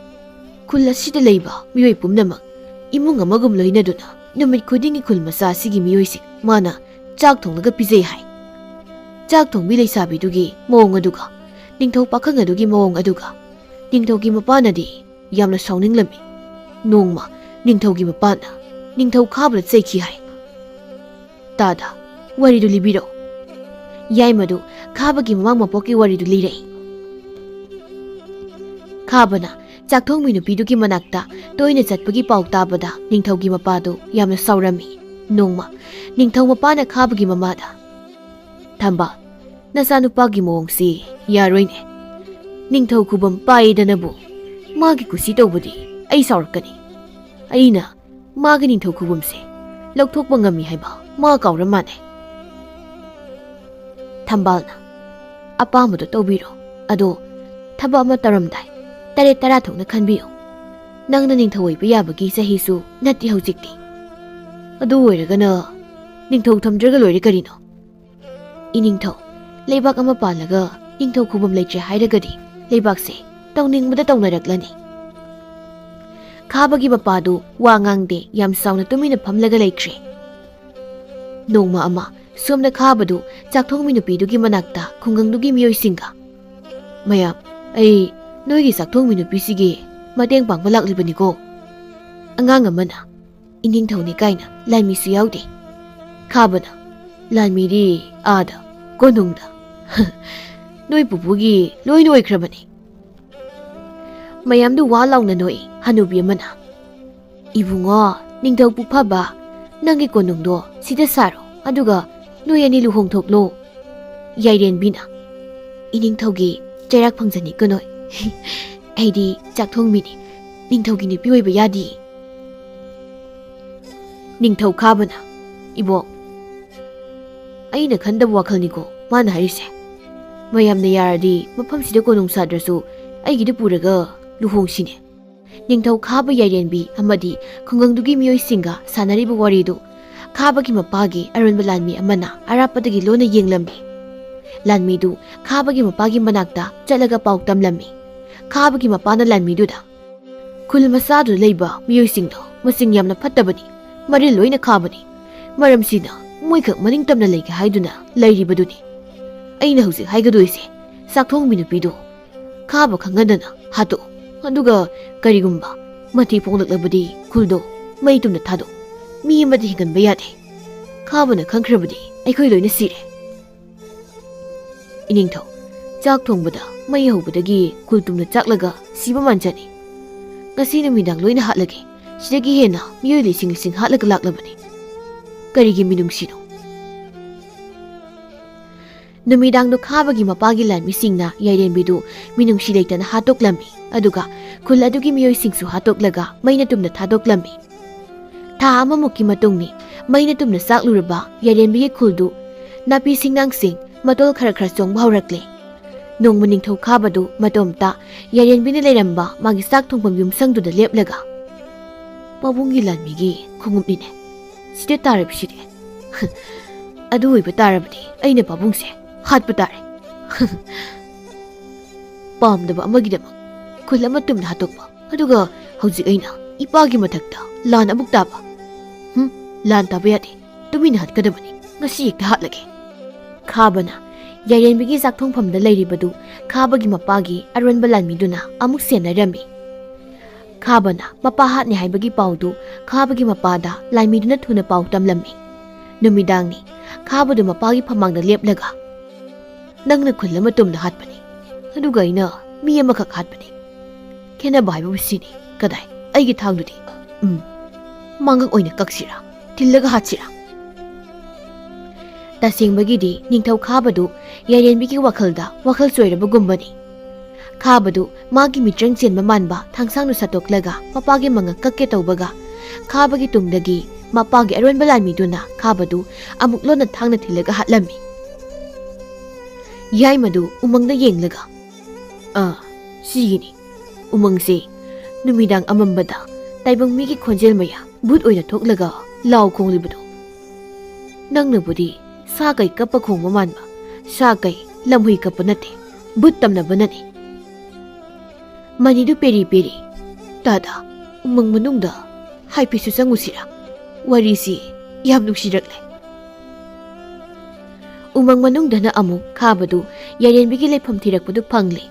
ꯈꯨꯜ ꯑꯁꯤꯗ ꯂꯩꯕ ꯃꯤꯑꯣꯏ ꯄꯨꯝꯅꯃꯛ ꯏꯃꯨꯡ ꯑꯃꯒꯨꯝ ꯂꯣꯏꯅꯗꯨꯅ ꯅꯨꯃꯤꯠ ꯈꯨꯗꯤꯡꯒꯤ ꯈꯨꯜ ꯃꯆꯥ ꯑꯁꯤꯒꯤ ꯃꯤꯑꯣꯏꯁꯤꯡ ꯃꯥꯅ ꯆꯥꯛ ꯊꯣꯡꯂꯒ ꯄꯤꯖꯩ ꯍꯥꯏ꯫ ꯆꯥꯛ ꯊꯣꯡꯕꯤ ꯂꯩꯁꯥꯕꯤꯗꯨꯒꯤ ꯃꯑꯣꯡ ꯑꯗꯨꯒ ꯅꯤꯡꯊꯧ ꯄꯥꯈꯪ ꯑꯗꯨꯒꯤ ꯃꯑꯣꯡ ꯑꯗꯨꯒ ꯅꯤꯡꯊꯧꯒꯤ ꯃꯄꯥꯅꯗꯤ ꯌꯥꯝꯅ ꯁꯥꯎꯅꯤꯡꯂꯝꯃꯤ꯫ ꯅꯣꯡꯃ ꯅꯤꯡꯊꯧꯒꯤ ꯃꯄꯥꯅ ꯅꯤꯡꯊꯧ ꯈꯥꯕꯗ ꯆꯩꯈꯤ ꯍꯥꯏ꯫ ꯇꯥꯗ, ꯋꯥꯔꯤꯗꯨ ꯂꯤꯕꯤꯔꯛꯎ꯫ ꯌꯥꯏꯃꯗꯨ ꯈꯥꯕꯒꯤ ꯃꯃꯥꯡ ꯃꯄꯣꯛꯀꯤ ꯋꯥꯔꯤꯗꯨ ꯂꯤꯔꯛꯏ꯫ ꯈꯥꯕꯅ ꯆꯥꯛꯊꯣꯡꯕꯤ ꯅꯨꯄꯤꯗꯨꯒꯤ ꯃꯅꯥꯛꯇ ꯇꯣꯏꯅ ꯆꯠꯄꯒꯤ ꯄꯥꯎ ꯇꯥꯕꯗ ꯅꯤꯡꯊꯧꯒꯤ ꯃꯄꯥꯗꯨ ꯌꯥꯝꯅ ꯁꯥꯎꯔꯝꯃꯤ꯫ ꯅꯣꯡꯃ ꯅꯤꯡꯊꯧ ꯃꯄꯥꯅ ꯈꯥꯕꯒꯤ ꯃꯃꯥꯗ, "ꯊꯝꯕꯥꯜ, ꯅꯆꯥꯅꯨꯄꯥꯒꯤ ꯃꯑꯣꯡꯁꯤ ꯌꯥꯔꯣꯏꯅꯦ꯫ ꯅꯤꯡꯊꯧ ꯈꯨꯕꯝ ꯄꯥꯏꯗꯅꯕꯨ ꯃꯥꯒꯤ ꯀꯨꯁꯤ ꯇꯧꯕꯗꯤ ꯑꯩ ꯁꯥꯎꯔꯛꯀꯅꯤ꯫ ꯑꯩꯅ ꯃꯥꯒꯤ ꯅꯤꯡꯊꯧ ꯈꯨꯕꯝꯁꯦ ꯂꯧꯊꯣꯛꯄ ꯉꯝꯃꯤ ꯍꯥꯏꯕ ꯃꯥ ꯀꯥꯎꯔ ꯃꯥꯜꯂꯦ꯫ ꯊꯝꯕꯥꯜꯅ, "ꯑꯄꯥꯝꯕꯗꯣ ꯇꯧꯕꯤꯔꯣ, ꯑꯗꯣ ꯊꯕꯛ ꯑꯃ ꯇꯧꯔꯝꯗꯥꯏ ꯇꯔꯦꯠ ꯇꯔꯥ ꯊꯣꯛꯅ ꯈꯟꯕꯤꯌꯨ꯫ ꯅꯪꯅ ꯅꯤꯡꯊꯧ ꯑꯣꯏꯕ ꯌꯥꯕꯒꯤ ꯆꯍꯤꯁꯨ ꯅꯠꯇꯦ ꯍꯧꯖꯤꯛꯇꯤ꯫ ꯑꯗꯨ ꯑꯣꯏꯔꯒꯅ ꯅꯤꯡꯊꯧ ꯊꯝꯗ꯭ꯔꯒ ꯂꯣꯏꯔꯦ ꯀꯔꯤꯅꯣ?" "ꯏꯅꯤꯡꯊꯧ, ꯂꯩꯕꯥꯛ ꯑꯃ ꯄꯥꯜꯂꯒ ꯅꯤꯡꯊꯧ ꯈꯨꯕꯝ ꯂꯩꯇ꯭ꯔꯦ ꯍꯥꯏꯔꯒꯗꯤ ꯂꯩꯕꯥꯛꯁꯦ ꯇꯧꯅꯤꯡꯕꯗ ꯇꯧꯅꯔꯛꯂꯅꯤ꯫" ꯈꯥꯕꯒꯤ ꯃꯄꯥꯗꯨ ꯋꯥ ꯉꯥꯡꯗꯦ, ꯌꯥꯝ ꯆꯥꯎꯅ ꯇꯨꯃꯤꯟꯅ ꯐꯝꯂꯒ ꯂꯩꯈ꯭ꯔꯦ꯫ ꯅꯣꯡꯃ ꯑꯃ ꯁꯣꯝꯗ ꯈꯥꯕꯗꯨ ꯆꯥꯛꯊꯣꯡꯕꯤ ꯅꯨꯄꯤꯗꯨꯒꯤ ꯃꯅꯥꯛꯇ ꯈꯨꯡꯒꯪꯗꯨꯒꯤ ꯃꯤꯑꯣꯏꯁꯤꯡꯒ, "ꯃꯌꯥꯝ, ꯑꯩ ꯅꯣꯏꯒꯤ ꯆꯥꯛꯊꯣꯡꯕꯤ ꯅꯨꯄꯤꯁꯤꯒꯤ ꯃꯇꯦꯡ ꯄꯥꯡꯕ ꯂꯥꯛꯂꯤꯕꯅꯤꯀꯣ꯫" ꯑꯉꯥꯡ ꯑꯃꯅ, "ꯏꯅꯤꯡꯊꯧꯅꯤ ꯀꯥꯏꯅ ꯂꯥꯟꯃꯤꯁꯨ ꯌꯥꯎꯗꯦ꯫" ꯈꯥꯕꯅ, "ꯂꯥꯟꯃꯤꯗꯤ ꯑꯥꯗ ꯀꯣꯅꯨꯡꯗ ꯅꯣꯏ ꯄꯨꯄꯨꯒꯤ ꯂꯣꯏꯅ ꯑꯣꯏꯈ꯭ꯔꯕꯅꯤ꯫" ꯃꯌꯥꯝꯗꯨ ꯋꯥ ꯂꯥꯎꯅ ꯅꯣꯛꯏ꯫ ꯍꯅꯨꯕꯤ ꯑꯃꯅ, "ꯏꯕꯨꯡꯉꯣ, ꯅꯤꯡꯊꯧ ꯄꯨꯐꯕ, ꯅꯪꯒꯤ ꯀꯣꯅꯨꯡꯗꯣ ꯁꯤꯗ ꯁꯥꯔꯣ, ꯑꯗꯨꯒ ꯅꯣꯏ ꯑꯅꯤ ꯂꯨꯍꯣꯡꯊꯣꯛꯂꯣ꯫" ꯌꯥꯏꯔꯦꯟꯕꯤꯅ, "ꯏꯅꯤꯡꯊꯧꯒꯤ ꯆꯩꯔꯥꯛ ꯐꯪꯖꯅꯤ ꯀꯣꯅꯣꯏ꯫ ꯑꯩꯗꯤ ꯆꯥꯛꯊꯣꯡꯕꯤꯅꯤ, ꯅꯤꯡꯊꯧꯒꯤ ꯅꯨꯄꯤ ꯑꯣꯏꯕ ꯌꯥꯗꯤꯌꯦ꯫" ꯅꯤꯡꯊꯧ ꯈꯥꯕꯅ, "ꯏꯕꯣꯛ, ꯑꯩꯅ ꯈꯟꯗꯕ ꯋꯥꯈꯜꯅꯤꯀꯣ ꯃꯥꯅ ꯍꯥꯏꯔꯤꯁꯦ꯫ ꯃꯌꯥꯝꯅ ꯌꯥꯔꯗꯤ ꯃꯐꯝꯁꯤꯗ ꯀꯣꯅꯨꯡ ꯁꯥꯗ꯭ꯔꯁꯨ ꯑꯩꯒꯤꯗ ꯄꯨꯔꯒ ꯂꯨꯍꯣꯡꯁꯤꯅꯦ꯫" ꯅꯤꯡꯊꯧ ꯈꯥꯕ ꯌꯥꯏꯔꯦꯟꯕꯤ ꯑꯃꯗꯤ ꯈꯨꯡꯒꯪꯗꯨꯒꯤ ꯃꯤꯑꯣꯏꯁꯤꯡꯒ ꯁꯥꯟꯅꯔꯤꯕ ꯋꯥꯔꯤꯗꯨ ꯈꯥꯕꯒꯤ ꯃꯄꯥꯒꯤ ꯑꯔꯣꯟꯕ ꯂꯥꯟꯃꯤ ꯑꯃꯅ ꯑꯔꯥꯞꯄꯗꯒꯤ ꯂꯣꯟꯅ ꯌꯦꯡꯂꯝꯃꯤ꯫ ꯂꯥꯟꯃꯤꯗꯨ ꯈꯥꯕꯒꯤ ꯃꯄꯥꯒꯤ ꯃꯅꯥꯛꯇ ꯆꯠꯂꯒ ꯄꯥꯎ ꯇꯝꯂꯝꯃꯤ꯫ ꯈꯥꯕꯒꯤ ꯃꯄꯥꯅ ꯂꯥꯟꯃꯤꯗꯨꯗ, "ꯈꯨꯜ ꯃꯆꯥꯗꯨꯗ ꯂꯩꯕ ꯃꯤꯑꯣꯏꯁꯤꯡꯗꯣ ꯃꯁꯤꯡ ꯌꯥꯝꯅ ꯐꯠꯇꯕꯅꯤ, ꯃꯔꯤꯜ ꯂꯣꯏꯅ ꯈꯥꯕꯅꯤ꯫ ꯃꯔꯝꯁꯤꯅ ꯃꯣꯏꯈꯛ ꯃꯅꯤꯡ ꯇꯝꯅ ꯂꯩꯒꯦ ꯍꯥꯏꯗꯨꯅ ꯂꯩꯔꯤꯕꯗꯨꯅꯤ꯫ ꯑꯩꯅ ꯍꯧꯖꯤꯛ ꯍꯥꯏꯒꯗꯣꯏꯁꯦ, ꯆꯥꯛꯊꯣꯡꯕꯤ ꯅꯨꯄꯤꯗꯣ ꯈꯥꯕ ꯈꯪꯍꯟꯗꯅ ꯍꯥꯠꯇꯣꯛꯎ꯫ ꯑꯗꯨꯒ ꯀꯔꯤꯒꯨꯝꯕ ꯃꯊꯤ ꯐꯣꯡꯂꯛꯂꯕꯗꯤ ꯈꯨꯜꯗꯣ ꯃꯩ ꯇꯨꯝꯅ ꯊꯥꯗꯣꯛꯎ꯫ ꯃꯤ ꯑꯃꯗꯤ ꯍꯤꯡꯍꯟꯕ ꯌꯥꯗꯦ꯫ ꯈꯥꯕꯅ ꯈꯪꯈ꯭ꯔꯕꯗꯤ ꯑꯩꯈꯣꯏ ꯂꯣꯏꯅ ꯁꯤꯔꯦ꯫" ꯏꯅꯤꯡꯊꯧ, ꯆꯥꯛ ꯊꯣꯡꯕꯗ ꯃꯩ ꯍꯧꯕꯗꯒꯤ ꯈꯨꯜ ꯇꯨꯝꯅ ꯆꯥꯛꯂꯒ ꯁꯤꯕ ꯃꯥꯟꯖꯅꯤ꯫ ꯉꯁꯤ ꯅꯨꯃꯤꯗꯥꯡ ꯂꯣꯏꯅ ꯍꯥꯠꯂꯒꯦ꯫ ꯁꯤꯗꯒꯤ ꯍꯦꯟꯅ ꯃꯤꯑꯣꯏ ꯂꯤꯁꯤꯡ ꯂꯤꯁꯤꯡ ꯍꯥꯠꯂꯒ ꯂꯥꯛꯂꯕꯅꯤ꯫ ꯀꯔꯤꯒꯤ ꯃꯤꯅꯨꯡꯁꯤꯅꯣ? ꯅꯨꯃꯤꯗꯥꯡꯗꯨ ꯈꯥꯕꯒꯤ ꯃꯄꯥꯒꯤ ꯂꯥꯟꯃꯤꯁꯤꯡꯅ ꯌꯥꯏꯔꯦꯝꯕꯤꯗꯨ ꯃꯤꯅꯨꯡꯁꯤ ꯂꯩꯇꯅ ꯍꯥꯠꯇꯣꯛꯂꯝꯃꯤ, ꯑꯗꯨꯒ ꯈꯨꯜ ꯑꯗꯨꯒꯤ ꯃꯤꯑꯣꯏꯁꯤꯡꯁꯨ ꯍꯥꯠꯇꯣꯛꯂꯒ ꯃꯩꯅ ꯇꯨꯝꯅ ꯊꯥꯗꯣꯛꯂꯝꯃꯤ꯫ ꯊꯥ ꯑꯃꯃꯨꯛꯀꯤ ꯃꯇꯨꯡꯅꯤ꯫ ꯃꯩꯅ ꯇꯨꯝꯅ ꯆꯥꯛꯂꯨꯔꯕ ꯌꯥꯏꯔꯦꯝꯕꯤꯒꯤ ꯈꯨꯜꯗꯨ ꯅꯥꯄꯤ ꯁꯤꯡꯅꯥꯡꯁꯤꯡ ꯃꯇꯣꯜ ꯈꯔ ꯈꯔ ꯆꯣꯡꯕ ꯍꯧꯔꯛꯂꯦ꯫ ꯅꯣꯡꯃ ꯅꯤꯡꯊꯧ ꯈꯥꯕꯗꯨ ꯃꯇꯣꯝꯇ ꯌꯥꯏꯔꯦꯝꯕꯤꯅ ꯂꯩꯔꯝꯕ ꯃꯥꯒꯤ ꯆꯥꯛ ꯊꯣꯡꯐꯝ ꯌꯨꯝꯁꯪꯗꯨꯗ ꯂꯦꯞꯂꯒ, "ꯄꯥꯕꯨꯡꯒꯤ ꯂꯥꯟꯃꯤꯒꯤ ꯈꯣꯡꯎꯞꯅꯤꯅꯦ꯫ ꯁꯤꯗ ꯇꯥꯔꯕꯁꯤꯗꯤ꯫ ꯑꯗꯨ ꯑꯣꯏꯕ ꯇꯥꯔꯕꯗꯤ ꯑꯩꯅ ꯄꯥꯕꯨꯡꯁꯦ ꯍꯥꯠꯄ ꯇꯥꯔꯦ꯫ ꯄꯥꯝꯗꯕ ꯑꯃꯒꯤꯗꯃꯛ ꯈꯨꯜ ꯑꯃ ꯇꯨꯝꯅ ꯍꯥꯠꯇꯣꯛꯄ, ꯑꯗꯨꯒ ꯍꯧꯖꯤꯛ ꯑꯩꯅ ꯏꯄꯥꯒꯤ ꯃꯊꯛꯇ ꯂꯥꯟ ꯑꯃꯨꯛ ꯇꯥꯕ꯫ ꯍꯨꯝ, ꯂꯥꯟ ꯇꯥꯕ ꯌꯥꯗꯦ꯫ ꯇꯨꯃꯤꯟꯅ ꯍꯥꯠꯀꯗꯕꯅꯤ꯫ ꯉꯁꯤ ꯍꯦꯛꯇ ꯍꯥꯠꯂꯒꯦ꯫" ꯈꯥꯕꯅ ꯌꯥꯏꯔꯦꯝꯕꯤꯒꯤ ꯆꯥꯛꯊꯣꯡꯐꯝꯗ ꯂꯩꯔꯤꯕꯗꯨ ꯈꯥꯕꯒꯤ ꯃꯄꯥꯒꯤ ꯑꯔꯣꯟꯕ ꯂꯥꯟꯃꯤꯗꯨꯅ ꯑꯃꯨꯛ ꯁꯦꯟꯅꯔꯝꯃꯤ꯫ ꯈꯥꯕꯅ ꯃꯄꯥ ꯍꯥꯠꯅꯤ ꯍꯥꯏꯕꯒꯤ ꯄꯥꯎꯗꯨ ꯈꯥꯕꯒꯤ ꯃꯄꯥꯗ ꯂꯥꯟꯃꯤꯗꯨꯅ ꯊꯨꯅ ꯄꯥꯎ ꯇꯝꯂꯝꯃꯤ꯫ ꯅꯨꯃꯤꯗꯥꯡꯅꯤ꯫ ꯈꯥꯕꯗꯨ ꯃꯄꯥꯒꯤ ꯐꯝꯃꯥꯡꯗ ꯂꯦꯞꯂꯒ, "ꯅꯪꯅ ꯈꯨꯜ ꯑꯃ ꯇꯨꯝꯅ ꯍꯥꯠꯄꯅꯤ, ꯑꯗꯨꯒ ꯑꯩꯅ ꯃꯤ ꯑꯃꯈꯛ ꯍꯥꯠꯄꯅꯤ꯫ ꯈꯦꯠꯅꯕ ꯍꯥꯏꯕꯕꯨ ꯁꯤꯅꯤ꯫ ꯀꯗꯥꯏ? ꯑꯩꯒꯤ ꯊꯥꯡꯗꯨꯗꯤ? ꯎꯝ, ꯃꯉꯛ ꯑꯣꯏꯅ ꯀꯛꯁꯤꯔꯥ? ꯊꯤꯜꯂꯒ ꯍꯥꯠꯁꯤꯔꯥ?" ꯇꯁꯦꯡꯕꯒꯤꯗꯤ ꯅꯤꯡꯊꯧ ꯈꯥꯕꯗꯨ ꯌꯥꯏꯔꯦꯝꯕꯤꯒꯤ ꯋꯥꯈꯜꯗ ꯋꯥꯈꯜ ꯆꯣꯏꯔꯕꯒꯨꯝꯕꯅꯤ꯫ ꯈꯥꯕꯗꯨ ꯃꯥꯒꯤ ꯃꯤꯇ꯭ꯔꯪ ꯆꯦꯟꯕ ꯃꯥꯟꯕ ꯊꯥꯡꯁꯥꯡꯗꯨ ꯁꯠꯇꯣꯛꯂꯒ ꯃꯄꯥꯒꯤ ꯃꯉꯛ ꯀꯛꯀꯦ ꯇꯧꯕꯒ, ꯈꯥꯕꯒꯤ ꯇꯨꯡꯗꯒꯤ ꯃꯄꯥꯒꯤ ꯑꯔꯣꯟꯕ ꯂꯥꯟꯃꯤꯗꯨꯅ ꯈꯥꯕꯗꯨ ꯑꯃꯨꯛ ꯂꯣꯟꯅ ꯊꯥꯡꯅ ꯊꯤꯜꯂꯒ ꯍꯥꯠꯂꯝꯃꯤ꯫ ꯌꯥꯏꯃꯗꯨ ꯎꯃꯪꯗ ꯌꯦꯡꯂꯒ, "ꯑꯥ, ꯁꯤꯒꯤꯅꯤ꯫ ꯎꯃꯪꯁꯦ ꯅꯨꯃꯤꯗꯥꯡ ꯑꯃꯝꯕꯗ ꯇꯥꯏꯕꯪ ꯃꯤꯒꯤ ꯈꯣꯟꯖꯦꯜ ꯃꯌꯥꯝ ꯚꯨꯠ ꯑꯣꯏꯅ ꯊꯣꯛꯂꯒ ꯂꯥꯎ ꯈꯣꯡꯂꯤꯕꯗꯣ꯫ ꯅꯪꯅꯕꯨꯗꯤ ꯁꯥ ꯀꯩ ꯀꯞꯄ ꯈꯣꯡꯕ ꯃꯥꯟꯕ, ꯁꯥ ꯀꯩ ꯂꯝꯍꯨꯏ ꯀꯞꯄ ꯅꯠꯇꯦ, ꯚꯨꯠ ꯇꯝꯅꯕꯅꯅꯤ꯫" ꯃꯅꯤꯗꯨ ꯄꯦꯔꯤ ꯄꯦꯔꯤ, "ꯇꯥꯗ, ꯎꯃꯪ ꯃꯅꯨꯡꯗ ꯍꯥꯏꯐꯦꯠꯁꯨ ꯆꯪꯉꯨꯁꯤꯔꯥ? ꯋꯥꯔꯤꯁꯤ ꯌꯥꯝ ꯅꯨꯡꯁꯤꯔꯛꯂꯦ꯫" ꯎꯃꯪ ꯃꯅꯨꯡꯗꯅ ꯑꯃꯨꯛ ꯈꯥꯕꯗꯨ ꯌꯥꯏꯔꯦꯝꯕꯤꯒꯤ ꯂꯩꯐꯝ ꯊꯤꯔꯛꯄꯗꯨ ꯐꯪꯂꯦ꯫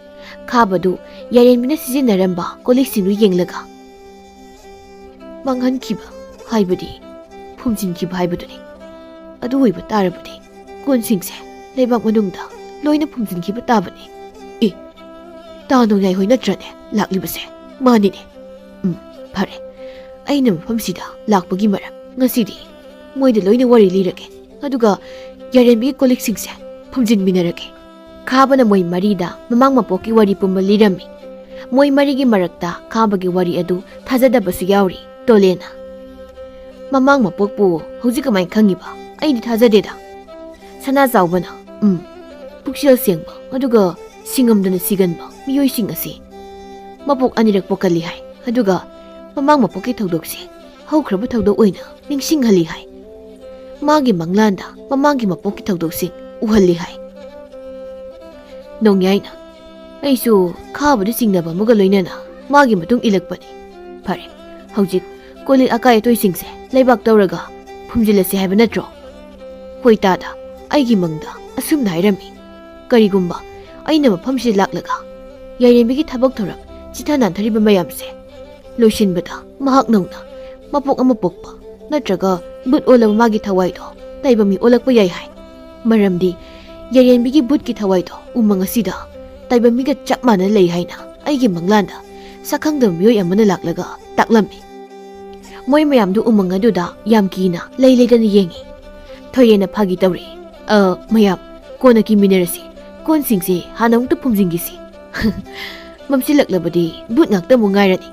ꯈꯥꯕꯗꯨ ꯌꯥꯏꯔꯦꯝꯕꯤꯅ ꯁꯤꯖꯤꯟꯅꯔꯝꯕ ꯀꯣꯜꯂꯤꯛꯁꯤꯡꯗꯨ ꯌꯦꯡꯂꯒ, "ꯃꯥꯡꯍꯟꯈꯤꯕ ꯍꯥꯏꯕꯗꯤ ꯐꯨꯝꯖꯤꯟꯈꯤꯕ ꯍꯥꯏꯕꯗꯨꯅꯤ꯫ ꯑꯗꯨ ꯑꯣꯏꯕ ꯇꯥꯔꯕꯗꯤ ꯀꯣꯟꯁꯤꯡꯁꯦ ꯂꯩꯕꯥꯛ ꯃꯅꯨꯡꯗ ꯂꯣꯏꯅ ꯐꯨꯝꯖꯤꯟꯈꯤꯕ ꯇꯥꯕꯅꯤ꯫ ꯑꯦ, ꯇꯥ ꯅꯣꯡꯌꯥꯏ ꯍꯣꯏ ꯅꯠꯇ꯭ꯔꯅꯦ ꯂꯥꯛꯂꯤꯕꯁꯦ?" "ꯃꯥꯅꯤꯅꯦ꯫ ꯎꯝ, ꯐꯔꯦ꯫ ꯑꯩꯅ ꯃꯐꯝꯁꯤꯗ ꯂꯥꯛꯄꯒꯤ ꯃꯔꯝ, ꯉꯁꯤꯗꯤ ꯃꯣꯏꯗ ꯂꯣꯏꯅ ꯋꯥꯔꯤ ꯂꯤꯔꯒꯦ꯫ ꯑꯗꯨꯒ ꯌꯥꯏꯔꯦꯝꯕꯤꯒꯤ ꯀꯣꯜꯂꯤꯛꯁꯤꯡꯁꯦ ꯐꯨꯝꯖꯤꯟꯃꯤꯟꯅꯔꯒꯦ꯫ ꯈꯥꯕꯅ ꯃꯣꯏ ꯃꯔꯤꯗ ꯃꯃꯥꯡ ꯃꯄꯣꯛꯀꯤ ꯋꯥꯔꯤ ꯄꯨꯝꯕ ꯂꯤꯔꯝꯃꯤ꯫ ꯃꯣꯏ ꯃꯔꯤꯒꯤ ꯃꯔꯛꯇ ꯈꯥꯕꯒꯤ ꯋꯥꯔꯤ ꯑꯗꯨ ꯊꯥꯖꯗꯕꯁꯨ ꯌꯥꯎꯔꯤ꯫ ꯇꯣꯂꯦꯅ, "ꯃꯃꯥꯡ ꯃꯄꯣꯛꯄꯨ ꯍꯧꯖꯤꯛ ꯀꯃꯥꯏꯅ ꯈꯪꯉꯤꯕ? ꯑꯩꯗꯤ ꯊꯥꯖꯗꯦꯗ꯫" ꯁꯅꯥꯖꯥꯎꯕꯅ, "ꯎꯝ, ꯄꯨꯛꯆꯦꯜ ꯁꯦꯡꯕ ꯑꯗꯨꯒ ꯁꯤꯡꯉꯝꯗꯅ ꯁꯤꯒꯟꯕ ꯃꯤꯑꯣꯏꯁꯤꯡ ꯑꯁꯤ ꯃꯄꯣꯛ ꯑꯅꯤꯔꯛ ꯄꯣꯛꯀꯜꯂꯤ ꯍꯥꯏ꯫ ꯑꯗꯨꯒ ꯃꯃꯥꯡ ꯃꯄꯣꯛꯀꯤ ꯊꯧꯗꯣꯛꯁꯦ ꯍꯧꯈ꯭ꯔꯕ ꯊꯧꯗꯣꯛ ꯑꯣꯏꯅ ꯅꯤꯡꯁꯤꯡꯍꯜꯂꯤ ꯍꯥꯏ꯫ ꯃꯥꯒꯤ ꯃꯪꯂꯥꯟꯗ ꯃꯃꯥꯡꯒꯤ ꯃꯄꯣꯛꯀꯤ ꯊꯧꯗꯣꯛꯁꯤꯡ ꯎꯍꯜꯂꯤ ꯍꯥꯏ꯫" ꯅꯣꯡꯌꯥꯏꯅ, "ꯑꯩꯁꯨ ꯈꯥꯕꯗꯨ ꯆꯤꯡꯅꯕ ꯑꯃꯒ ꯂꯣꯏꯅꯅ ꯃꯥꯒꯤ ꯃꯇꯨꯡ ꯏꯜꯂꯛꯄꯅꯤ꯫ ꯐꯔꯦ, ꯍꯧꯖꯤꯛ ꯀꯣꯜꯂꯤꯛ ꯑꯀꯥꯏ ꯑꯇꯣꯏꯁꯤꯡꯁꯦ ꯂꯩꯕꯥꯛ ꯇꯧꯔꯒ ꯐꯨꯝꯖꯤꯜꯂꯁꯤ ꯍꯥꯏꯕ ꯅꯠꯇ꯭ꯔꯣ?" "ꯍꯣꯏ ꯇꯥꯗ, ꯑꯩꯒꯤ ꯃꯪꯗ ꯑꯁꯨꯝꯅ ꯍꯥꯏꯔꯝꯃꯤ꯫ ꯀꯔꯤꯒꯨꯝꯕ ꯑꯩꯅ ꯃꯐꯝꯁꯤꯗ ꯂꯥꯛꯂꯒ ꯌꯥꯏꯔꯦꯝꯕꯤꯒꯤ ꯊꯕꯛ ꯊꯧꯔꯝ ꯆꯤꯊ ꯅꯥꯟꯊꯔꯤꯕ ꯃꯌꯥꯝꯁꯦ ꯂꯣꯏꯁꯤꯟꯕꯗ ꯃꯍꯥꯛ ꯅꯧꯅ ꯃꯄꯣꯛ ꯑꯃ ꯄꯣꯛꯄ ꯅꯠꯇ꯭ꯔꯒ ꯕꯨꯠ ꯑꯣꯜꯂꯕ ꯃꯥꯒꯤ ꯊꯋꯥꯏꯗꯣ ꯇꯥꯏꯕꯪ ꯃꯤ ꯑꯣꯜꯂꯛꯄ ꯌꯥꯏ ꯍꯥꯏ꯫ ꯃꯔꯝꯗꯤ ꯌꯥꯏꯔꯦꯝꯕꯤꯒꯤ ꯕꯨꯠꯀꯤ ꯊꯋꯥꯏꯗꯣ ꯎꯃꯪ ꯑꯁꯤꯗ ꯇꯥꯏꯕꯪ ꯃꯤꯒ ꯆꯞ ꯃꯥꯟꯅꯅ ꯂꯩ ꯍꯥꯏꯅ ꯑꯩꯒꯤ ꯃꯪꯂꯥꯟꯗ ꯁꯛꯈꯪꯗꯕ ꯃꯤꯑꯣꯏ ꯑꯃꯅ ꯂꯥꯛꯂꯒ ꯇꯥꯛꯂꯝꯃꯤ꯫" ꯃꯣꯏ ꯃꯌꯥꯝꯗꯨ ꯎꯃꯪ ꯑꯗꯨꯗ ꯌꯥꯝ ꯀꯤꯅ ꯂꯩ ꯂꯩꯗꯅ ꯌꯦꯡꯉꯤ꯫ ꯊꯣꯏꯔꯦꯟꯅ ꯐꯥꯒꯤ ꯇꯧꯔꯛꯏ, "ꯑ, ꯃꯌꯥꯝ, ꯀꯣꯟꯅ ꯀꯤꯃꯤꯟꯅꯔꯁꯤ꯫ ꯀꯣꯟꯁꯤꯡꯁꯦ ꯍꯥꯟꯅ ꯑꯃꯨꯛꯇ ꯐꯨꯝꯖꯤꯟꯈꯤꯁꯤ꯫ ꯃꯝꯁꯤꯜꯂꯛꯂꯕꯗꯤ ꯕꯨꯠ ꯉꯥꯛꯇ ꯑꯃꯨꯛ ꯉꯥꯏꯔꯅꯤ꯫"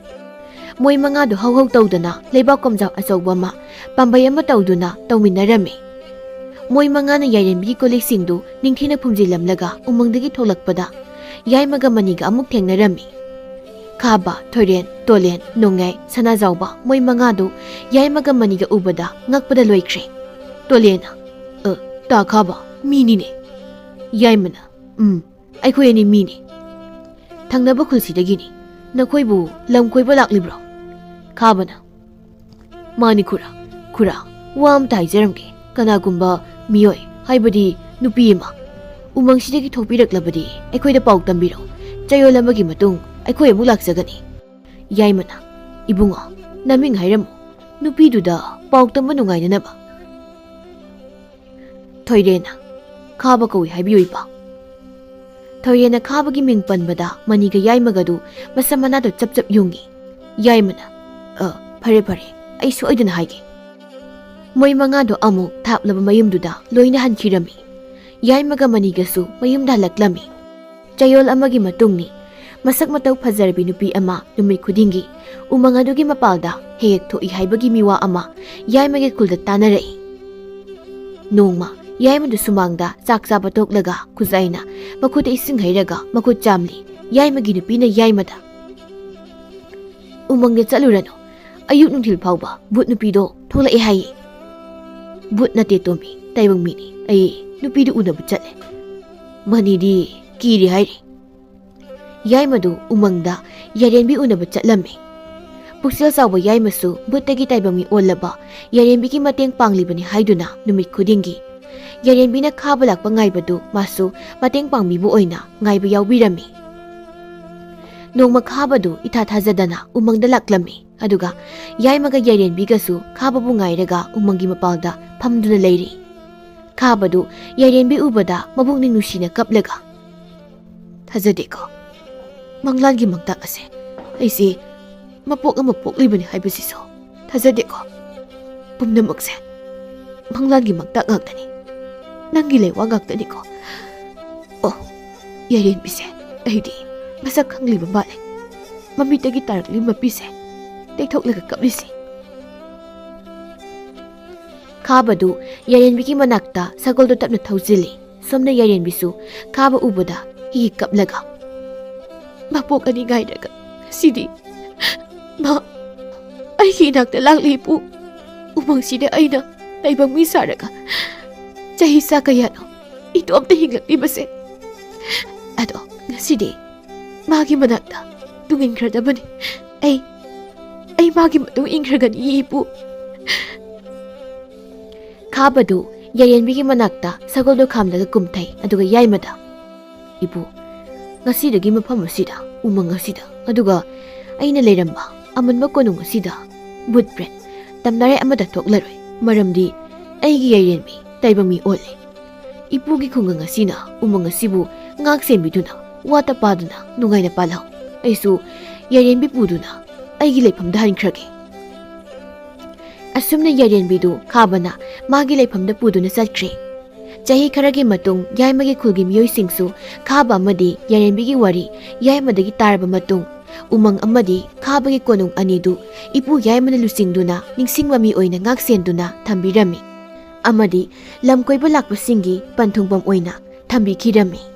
ꯃꯣꯏ ꯃꯉꯥꯗꯨ ꯍꯧ ꯍꯧ ꯇꯧꯗꯅ ꯂꯩꯕꯥꯛ ꯀꯣꯝꯖꯥꯎ ꯑꯆꯧꯕ ꯑꯃ ꯄꯥꯝꯕꯩ ꯑꯃ ꯇꯧꯗꯨꯅ ꯇꯧꯃꯤꯟꯅꯔꯝꯃꯤ꯫ ꯃꯣꯏ ꯃꯉꯥꯅ ꯌꯥꯏꯔꯦꯝꯕꯤꯒꯤ ꯀꯣꯜꯂꯤꯛꯁꯤꯡꯗꯨ ꯅꯤꯡꯊꯤꯅ ꯐꯨꯝꯖꯤꯜꯂꯝꯂꯒ ꯎꯃꯪꯗꯒꯤ ꯊꯣꯛꯂꯛꯄꯗ ꯌꯥꯏꯃꯒ ꯃꯅꯤꯒ ꯑꯃꯨꯛ ꯊꯦꯡꯅꯔꯝꯃꯤ꯫ ꯈꯥꯕ, ꯊꯣꯏꯔꯦꯟ, ꯇꯣꯂꯦꯟ, ꯅꯣꯡꯉꯥꯏ, ꯁꯅꯥꯖꯥꯎꯕ ꯃꯣꯏ ꯃꯉꯥꯗꯨ ꯌꯥꯏꯃꯒ ꯃꯅꯤꯒ ꯎꯕꯗ ꯉꯛꯄꯗ ꯂꯣꯏꯈ꯭ꯔꯦ꯫ ꯇꯣꯂꯦꯟꯅ, "ꯑ, ꯇꯥ ꯈꯥꯕ, ꯃꯤꯅꯤꯅꯦ꯫" ꯌꯥꯏꯃꯅ, "ꯎꯝ, ꯑꯩꯈꯣꯏ ꯑꯅꯤ ꯃꯤꯅꯤ꯫ ꯊꯪꯅꯕ ꯈꯨꯜꯁꯤꯗꯒꯤꯅꯤ꯫ ꯅꯈꯣꯏꯕꯨ ꯂꯝ ꯀꯣꯏꯕ ꯂꯥꯛꯂꯤꯕ꯭ꯔꯣ?" ꯈꯥꯕꯅ, "ꯃꯥꯅꯤ ꯈꯨꯔꯥ꯫ ꯈꯨꯔꯥ, ꯋꯥ ꯑꯝꯇ ꯍꯥꯏꯖꯔꯝꯒꯦ꯫ ꯀꯅꯥꯒꯨꯝꯕ ꯃꯤꯑꯣꯏ, ꯍꯥꯏꯕꯗꯤ ꯅꯨꯄꯤ ꯑꯃ, ꯎꯃꯪꯁꯤꯗꯒꯤ ꯊꯣꯛꯄꯤꯔꯛꯂꯕꯗꯤ ꯑꯩꯈꯣꯏꯗ ꯄꯥꯎ ꯇꯝꯕꯤꯔꯣ꯫ ꯆꯌꯣꯜ ꯑꯃꯒꯤ ꯃꯇꯨꯡ ꯑꯩꯈꯣꯏ ꯑꯃꯨꯛ ꯂꯥꯛꯆꯒꯅꯤ꯫" ꯌꯥꯏꯃꯅ, "ꯏꯕꯨꯡꯉꯣ, ꯅꯃꯤꯡ ꯍꯥꯏꯔꯝꯃꯨ꯫ ꯅꯨꯄꯤꯗꯨꯗ ꯄꯥꯎ ꯇꯝꯕ ꯅꯨꯡꯉꯥꯏꯅꯅꯕ꯫" ꯊꯣꯏꯔꯦꯟꯅ, "ꯈꯥꯕ ꯀꯧꯏ ꯍꯥꯏꯕꯤꯌꯨ, ꯏꯄꯥ꯫" ꯊꯣꯏꯔꯦꯟꯅ ꯈꯥꯕꯒꯤ ꯃꯤꯡ ꯄꯟꯕꯗ ꯃꯅꯤꯒ ꯌꯥꯏꯃꯒꯗꯨ ꯃꯁꯝ ꯃꯅꯥꯗꯨ ꯆꯞ ꯆꯞ ꯌꯨꯡꯏ꯫ ꯌꯥꯏꯃꯅ, "ꯑ, ꯐꯔꯦ, ꯐꯔꯦ, ꯑꯩ ꯁꯣꯏꯗꯅ ꯍꯥꯏꯒꯦ꯫" ꯃꯣꯏ ꯃꯉꯥꯗꯣ ꯑꯃꯨꯛ ꯊꯥꯞꯂꯕ ꯃꯌꯨꯝꯗꯨꯗ ꯂꯣꯏꯅ ꯍꯟꯈꯤꯔꯝꯃꯤ꯫ ꯌꯥꯏꯃꯒ ꯃꯅꯤꯒꯁꯨ ꯃꯌꯨꯝꯗ ꯍꯜꯂꯛꯂꯝꯃꯤ꯫ ꯆꯌꯣꯜ ꯑꯃꯒꯤ ꯃꯇꯨꯡꯅꯤ꯫ ꯃꯁꯛ ꯃꯇꯧ ꯐꯖꯔꯕꯤ ꯅꯨꯄꯤ ꯑꯃ ꯅꯨꯃꯤꯠ ꯈꯨꯗꯤꯡꯒꯤ ꯎꯃꯪ ꯑꯗꯨꯒꯤ ꯃꯄꯥꯜꯗ ꯍꯦꯛ ꯍꯦꯛ ꯊꯣꯛꯏ ꯍꯥꯏꯕꯒꯤ ꯃꯤꯋꯥ ꯑꯃ ꯌꯥꯏꯃꯒꯤ ꯈꯨꯜꯗ ꯇꯥꯅꯔꯛꯏ꯫ ꯅꯣꯡꯃ ꯌꯥꯏꯃꯗꯨ ꯁꯨꯃꯥꯡꯗ ꯆꯥꯛ ꯆꯥꯕ ꯇꯣꯛꯂꯒ ꯈꯨꯖꯥꯏꯅ ꯃꯈꯨꯠꯇ ꯏꯁꯤꯡ ꯍꯩꯔꯒ ꯃꯈꯨꯠ ꯆꯥꯝꯂꯤ꯫ ꯌꯥꯏꯃꯒꯤ ꯅꯨꯄꯤꯅ ꯌꯥꯏꯃꯗ, "ꯎꯃꯪꯗ ꯆꯠꯂꯨꯔꯅꯨ꯫ ꯑꯌꯨꯛ ꯅꯨꯡꯊꯤꯜ ꯐꯥꯎꯕ ꯚꯨꯠ ꯅꯨꯄꯤꯗꯣ ꯊꯣꯛꯂꯛꯑꯦ ꯍꯥꯏꯌꯦ꯫" "ꯚꯨꯠ ꯅꯠꯇꯦ ꯇꯣꯝꯕꯤ, ꯇꯥꯏꯕꯪ ꯃꯤꯅꯤ꯫ ꯑꯩ ꯅꯨꯄꯤꯗꯨ ꯎꯅꯕ ꯆꯠꯂꯦ꯫" ꯃꯅꯤꯗꯤ ꯀꯤꯔꯦ ꯍꯥꯏꯔꯤ꯫ ꯌꯥꯏꯃꯗꯨ ꯎꯃꯪꯗ ꯌꯥꯏꯔꯦꯟꯕꯤ ꯎꯅꯕ ꯆꯠꯂꯝꯃꯤ꯫ ꯄꯨꯛꯆꯦꯜ ꯆꯥꯎꯕ ꯌꯥꯏꯃꯁꯨ ꯚꯨꯠꯇꯒꯤ ꯇꯥꯏꯕꯪ ꯃꯤ ꯑꯣꯜꯂꯕ ꯌꯥꯏꯔꯦꯟꯕꯤꯒꯤ ꯃꯇꯦꯡ ꯄꯥꯡꯂꯤꯕꯅꯤ ꯍꯥꯏꯗꯨꯅ ꯅꯨꯃꯤꯠ ꯈꯨꯗꯤꯡꯒꯤ ꯌꯥꯏꯔꯦꯟꯕꯤꯅ ꯈꯥꯕ ꯂꯥꯛꯄ ꯉꯥꯏꯕꯗꯨ ꯃꯥꯁꯨ ꯃꯇꯦꯡ ꯄꯥꯡꯕꯤꯕ ꯑꯣꯏꯅ ꯉꯥꯏꯕ ꯌꯥꯎꯕꯤꯔꯝꯃꯤ꯫ ꯅꯣꯡꯃ ꯈꯥꯕꯗꯨ ꯏꯊꯥ ꯊꯥꯖꯗꯅ ꯎꯃꯪꯗ ꯂꯥꯛꯂꯝꯃꯤ꯫ ꯑꯗꯨꯒ ꯌꯥꯏꯃꯒ ꯌꯥꯏꯔꯦꯟꯕꯤꯒꯁꯨ ꯈꯥꯕꯕꯨ ꯉꯥꯏꯔꯒ ꯎꯃꯪꯒꯤ ꯃꯄꯥꯜꯗ ꯐꯝꯗꯨꯅ ꯂꯩꯔꯤ꯫ ꯈꯥꯕꯗꯨ ꯌꯥꯏꯔꯦꯟꯕꯤ ꯎꯕꯗ ꯃꯕꯨꯛꯅꯤꯡ ꯅꯨꯡꯁꯤꯅ ꯀꯞꯂꯒ, "ꯊꯥꯖꯗꯦꯀꯣ, ꯃꯪꯂꯥꯟꯒꯤ ꯃꯪꯇꯥꯛ ꯑꯁꯦ ꯑꯩꯁꯦ ꯃꯄꯣꯛ ꯑꯃ ꯄꯣꯛꯂꯤꯕꯅꯤ ꯍꯥꯏꯕꯁꯤꯁꯨ ꯊꯥꯖꯗꯦꯀꯣ꯫ ꯄꯨꯝꯅꯃꯛꯁꯦ ꯃꯪꯂꯥꯟꯒꯤ ꯃꯪꯇꯥꯛ ꯉꯥꯛꯇꯅꯤ, ꯅꯪꯒꯤ ꯂꯩꯋꯥ ꯉꯥꯛꯇꯅꯤꯀꯣ꯫ ꯑꯣ, ꯌꯥꯏꯔꯦꯟꯕꯤꯁꯦ ꯑꯩꯗꯤ ꯃꯁꯛ ꯈꯪꯂꯤꯕ ꯃꯥꯜꯂꯦ꯫ ꯃꯃꯤꯠꯇꯒꯤ ꯇꯥꯔꯛꯂꯤꯕ ꯃꯄꯤꯁꯦ ꯇꯩꯊꯣꯛꯂꯒ ꯀꯞꯂꯤꯁꯦ꯫" ꯈꯥꯕꯗꯨ ꯌꯥꯏꯔꯦꯟꯕꯤꯒꯤ ꯃꯅꯥꯛꯇ ꯁꯒꯣꯜꯗꯨ ꯇꯞꯅ ꯊꯧꯖꯤꯜꯂꯤ꯫ ꯁꯣꯝꯗ ꯌꯥꯏꯔꯦꯟꯕꯤꯁꯨ ꯈꯥꯕ ꯎꯕꯗ ꯍꯤ ꯀꯞꯂꯒ, "ꯃꯄꯣꯛ ꯑꯅꯤ ꯉꯥꯏꯔꯒ ꯉꯁꯤꯗꯤ ꯃꯥ ꯑꯩꯒꯤ ꯏꯅꯥꯛꯇ ꯂꯥꯛꯂꯤ, ꯏꯄꯨ꯫ ꯎꯃꯪꯁꯤꯗ ꯑꯩꯅ ꯇꯥꯏꯕꯪ ꯃꯤ ꯁꯥꯔꯒ ꯆꯍꯤ ꯆꯥ ꯀꯌꯥꯅꯣ ꯏꯇꯣꯝꯇ ꯍꯤꯡꯂꯛꯂꯤꯕꯁꯦ꯫ ꯑꯗꯣ ꯉꯁꯤꯗꯤ ꯃꯥꯒꯤ ꯃꯅꯥꯛꯇ ꯇꯨꯡ ꯏꯟꯈ꯭ꯔꯗꯕꯅꯤ꯫ ꯑꯩ, ꯑꯩ ꯃꯥꯒꯤ ꯃꯇꯨꯡ ꯏꯟꯈ꯭ꯔꯒꯅꯤ, ꯏꯄꯨ꯫" ꯈꯥꯕꯗꯨ ꯌꯥꯏꯔꯦꯟꯕꯤꯒꯤ ꯃꯅꯥꯛꯇ ꯁꯒꯣꯜꯗꯨ ꯈꯥꯝꯂꯒ ꯀꯨꯝꯊꯩ, ꯑꯗꯨꯒ ꯌꯥꯏꯃꯗ, "ꯏꯄꯨ, ꯉꯁꯤꯗꯒꯤ ꯃꯐꯝ ꯑꯁꯤꯗ, ꯎꯃꯪ ꯑꯁꯤꯗ, ꯑꯗꯨꯒ ꯑꯩꯅ ꯂꯩꯔꯝꯕ ꯑꯃꯟꯕ ꯀꯣꯅꯨꯡ ꯑꯁꯤꯗ ꯚꯨꯠ ꯄ꯭ꯔꯦꯠ ꯇꯝꯅꯔꯦ ꯑꯃꯠꯇ ꯊꯣꯛꯂꯔꯣꯏ, ꯃꯔꯝꯗꯤ ꯑꯩꯒꯤ ꯌꯥꯏꯔꯦꯟꯕꯤ ꯇꯥꯏꯕꯪ ꯃꯤ ꯑꯣꯜꯂꯦ꯫ ꯏꯄꯨꯒꯤ ꯈꯨꯡꯒꯪ ꯑꯁꯤꯅ ꯎꯃꯪ ꯑꯁꯤꯕꯨ ꯉꯥꯛ ꯁꯦꯟꯕꯤꯗꯨꯅ, ꯋꯥꯠꯇ ꯄꯥꯗꯨꯅ ꯅꯨꯡꯉꯥꯏꯅ ꯄꯥꯜꯍꯧ꯫ ꯑꯩꯁꯨ ꯌꯥꯏꯔꯦꯟꯕꯤ ꯄꯨꯗꯨꯅ ꯑꯩꯒꯤ ꯂꯩꯐꯝꯗ ꯍꯟꯈ꯭ꯔꯒꯦ꯫" ꯑꯁꯨꯝꯅ ꯌꯥꯏꯔꯦꯟꯕꯤꯗꯨ ꯈꯥꯕꯅ ꯃꯥꯒꯤ ꯂꯩꯐꯝꯗ ꯄꯨꯗꯨꯅ ꯆꯠꯈ꯭ꯔꯦ꯫ ꯆꯍꯤ ꯈꯔꯒꯤ ꯃꯇꯨꯡ ꯌꯥꯏꯃꯒꯤ ꯈꯨꯜꯒꯤ ꯃꯤꯑꯣꯏꯁꯤꯡꯁꯨ ꯈꯥꯕ ꯑꯃꯗꯤ ꯌꯥꯏꯔꯦꯝꯕꯤꯒꯤ ꯋꯥꯔꯤ ꯌꯥꯏꯃꯗꯒꯤ ꯇꯥꯔꯕ ꯃꯇꯨꯡ, ꯎꯃꯪ ꯑꯃꯗꯤ ꯈꯥꯕꯒꯤ ꯀꯣꯅꯨꯡ ꯑꯅꯤꯗꯨ ꯏꯄꯨ ꯌꯥꯏꯃꯅ ꯂꯨꯆꯤꯡꯗꯨꯅ ꯅꯤꯡꯁꯤꯡꯕ ꯃꯤ ꯑꯣꯏꯅ ꯉꯥꯛꯁꯦꯟꯗꯨꯅ ꯊꯝꯕꯤꯔꯝꯃꯤ ꯑꯃꯗꯤ ꯂꯝꯀꯣꯏꯕ ꯂꯥꯛꯄꯁꯤꯡꯒꯤ ꯄꯟꯊꯨꯡꯐꯝ ꯑꯣꯏꯅ ꯊꯝꯕꯤꯈꯤꯔꯝꯃꯤ꯫